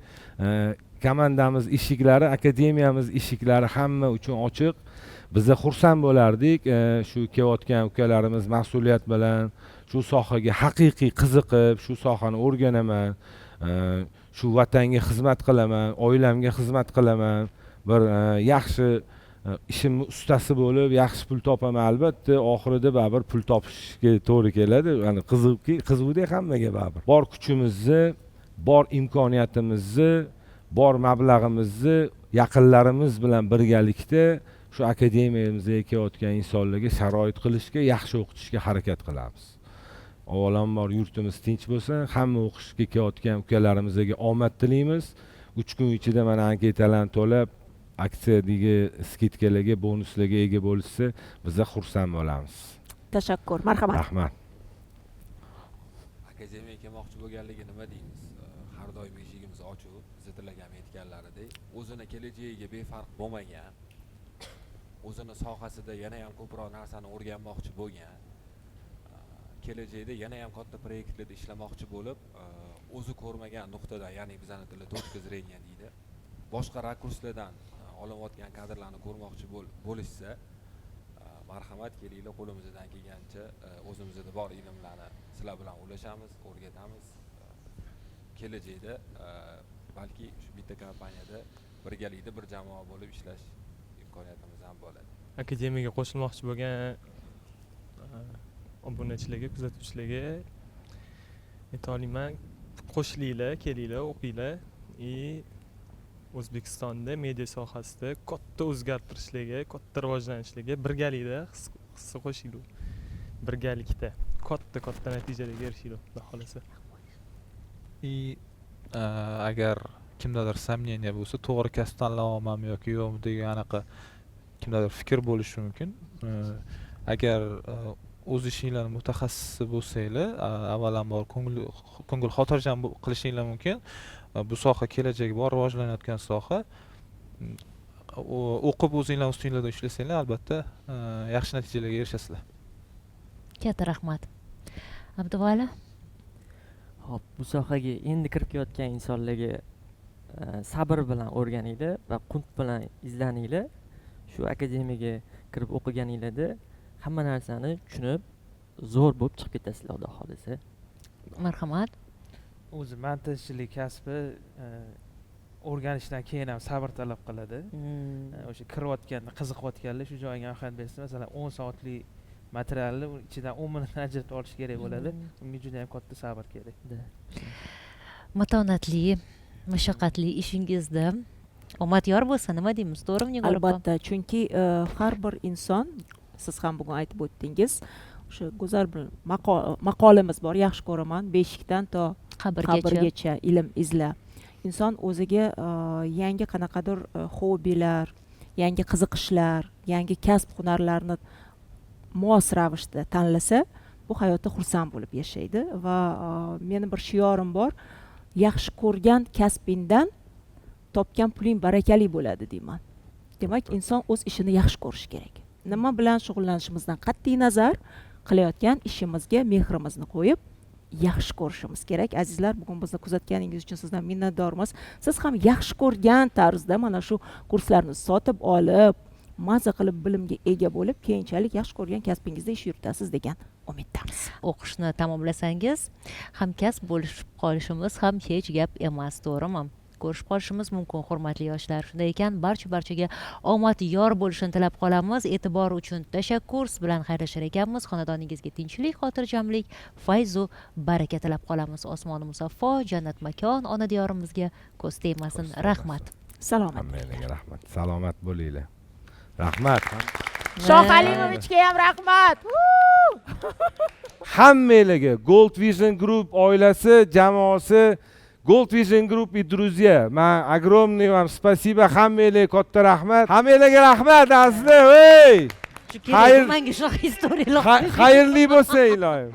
komandamiz eshiklari, akademiyamiz eshiklari hamma uchun ochiq. Biza xursand bo'lardik, shu kelayotgan ukalarimiz mas'uliyat bilan shu sohaga haqiqiy qiziqib, shu sohani o'rganaman, shu vatanga xizmat qilaman, oilamga xizmat qilaman, bir yaxshi ishimni ustasi bo'lib, yaxshi pul topaman. Albatta, oxirida baribir pul topishga to'g'ri keladi. Ya'ni qiziqki, qiziqda hammaga baribir bor kuchimizni, bor imkoniyatimizni, bor mablag'imizni yaqinlarimiz bilan birgalikda shu akademiyamizga kelayotgan insonlarga sharoit qilishga, yaxshi o'qitishga harakat qilamiz. Avvalambor, yurtimiz tinch bo'lsin. Hamma o'qishga kelayotgan ukalarimizga omad tilaymiz. 3 kun ichida mana anketalarni to'lab, aksiyadagi скидка larga, bonuslarga ega bo'lishsa, biza xursand bo'lamiz. Tashakkur, marhamat. Rahmat. Akademiyaga kelmoqchi bo'lganligi nima deymiz? Har doim eshigimiz ochiq. Ziddillah akam aytganlaridek, o'zini kelajagiga befarq bo'lmagan, o'zini sohasida yana ham ko'proq narsani o'rganmoqchi bo'lgan, kelajakda yana ham katta proyektlarda ishlamoqchi bo'lib, o'zi ko'rmagan nuqtadan, ya'ni bizani tilda точка зрения deydi, boshqa rakurslardan olinayotgan kadrlarni ko'rmoqchi bo'lishsa, marhamat, kelinglar. Qo'limizdan kelgancha o'zimizda bor ilmlarni sizlar bilan ulashamiz, o'rgatamiz. Kelajakda balki shu bitta kompaniyada birgalikda bir jamoa bo'lib ishlash imkoniyatimiz ham bo'ladi. Akademiyaga qo'shilmoqchi bo'lgan obunachilarga, kuzatuvchilarga ayta olaman: qo'shilinglar, kelinglar, o'qinglar и O'zbekistonda media sohasida katta o'zgartirishlarga, katta rivojlanishlarga birgalikda hissa qo'shinglar. Birgalikda katta katta natijalarga erishinglar, xudo xohlasa. И agar kimdadir сомнение bo'lsa, to'g'ri kasb tanlayapmanmi yoki yo'qmi degan anaqa kimdadir fikr bo'lishi mumkin. Agar o'z ishinglarni mutaxassisi bo'lsanglar, avvalambor ko'ngil xotirjam qilishinglar mumkin. Bu soha kelajagi bor, rivojlanayotgan soha. O'qib, o'zinglar ustinglarda ishlasanglar, albatta yaxshi natijalarga erishasizlar. Katta rahmat, Abduvali. Ho'p, bu sohaga endi kirib kelayotgan insonlarga sabr bilan o'rganinglar va qunt bilan izlaninglar. Shu akademiyaga kirib o'qiganinglarda hamma narsani tushunib, zo'r bo'lib chiqib ketasizlar, xudo xohlasa. Marhamat. O'zi montajchilik kasbi o'rganishdan keyin ham sabr talab qiladi. O'sha kirayotganda qiziqayotganlar shu joyga ahamiyat bersin. Masalan, 10 soatlik materialni uni ichidan 10 minutni ajratib olish kerak bo'ladi. Unga juda yam katta sabr kerak. Matonatli, mashaqqatli ishingizda omad yor bo'lsin, nima deymiz, to'g'rimi, Nigor opa? Albatta, chunki har bir inson, siz ham bugun aytib o'tdingiz, o'sha go'zal bir maqolamiz bor, yaxshi ko'raman: "Beshikdan to qabrgacha." Qabrgacha ilm izla. Inson o'ziga yangi qanaqadir hobbilar, yangi qiziqishlar, yangi kasb hunarlarni mos ravishda tanlasa, bu hayotda xursand bo'lib yashaydi. Va meni bir shiorim bor: "Yaxshi ko'rgan kasbingdan topgan puling barakali bo'ladi", deyman. Demak, inson o'z ishini yaxshi ko'rishi kerak. Nima bilan shug'ullanishimizdan qat'iy nazar, qilayotgan ishimizga mehrimizni qo'yib, yaxshi ko'rishimiz kerak. Azizlar, bugun bizni kuzatganingiz uchun sizdan minnatdormiz. Siz ham yaxshi ko'rgan tarzda mana shu kurslarni sotib olib, maza qilib bilimga ega bo'lib, keyinchalik yaxshi ko'rgan kasbingizda ish yuritasiz degan umiddamiz. O'qishni tamomlasangiz, hamkasb bo'lishib qolishimiz ham hech gap emas, to'g'rimi? Ko'rishib qolishimiz mumkin, hurmatli yoshlar. Shunday ekan, barcha barchaga omad yor bo'lishini tilab qolamiz. E'tibor uchun tashakkur. Siz bilan xayrlashar ekanmiz, xonadoningizga tinchlik, xotirjamlik, fayzu baraka tilab qolamiz. Osmoni musaffo, jannat makon ona diyorimizga ko'z tegmasin. Rahmat. Salomat. Hammanglarga rahmat, salomat bo'linglar, rahmat. Shoh Alimovichga ham rahmat. Hammanglarga Gold Vision Group oilasi, jamoasi, Gold Vision Group и друзья, man огромный вам спасибо. Hammanglarga katta rahmat, hammanglarga rahmat, azizlar, ey. Kerak manga shunaqa история lar. Xayrli bo'lsin, iloyim.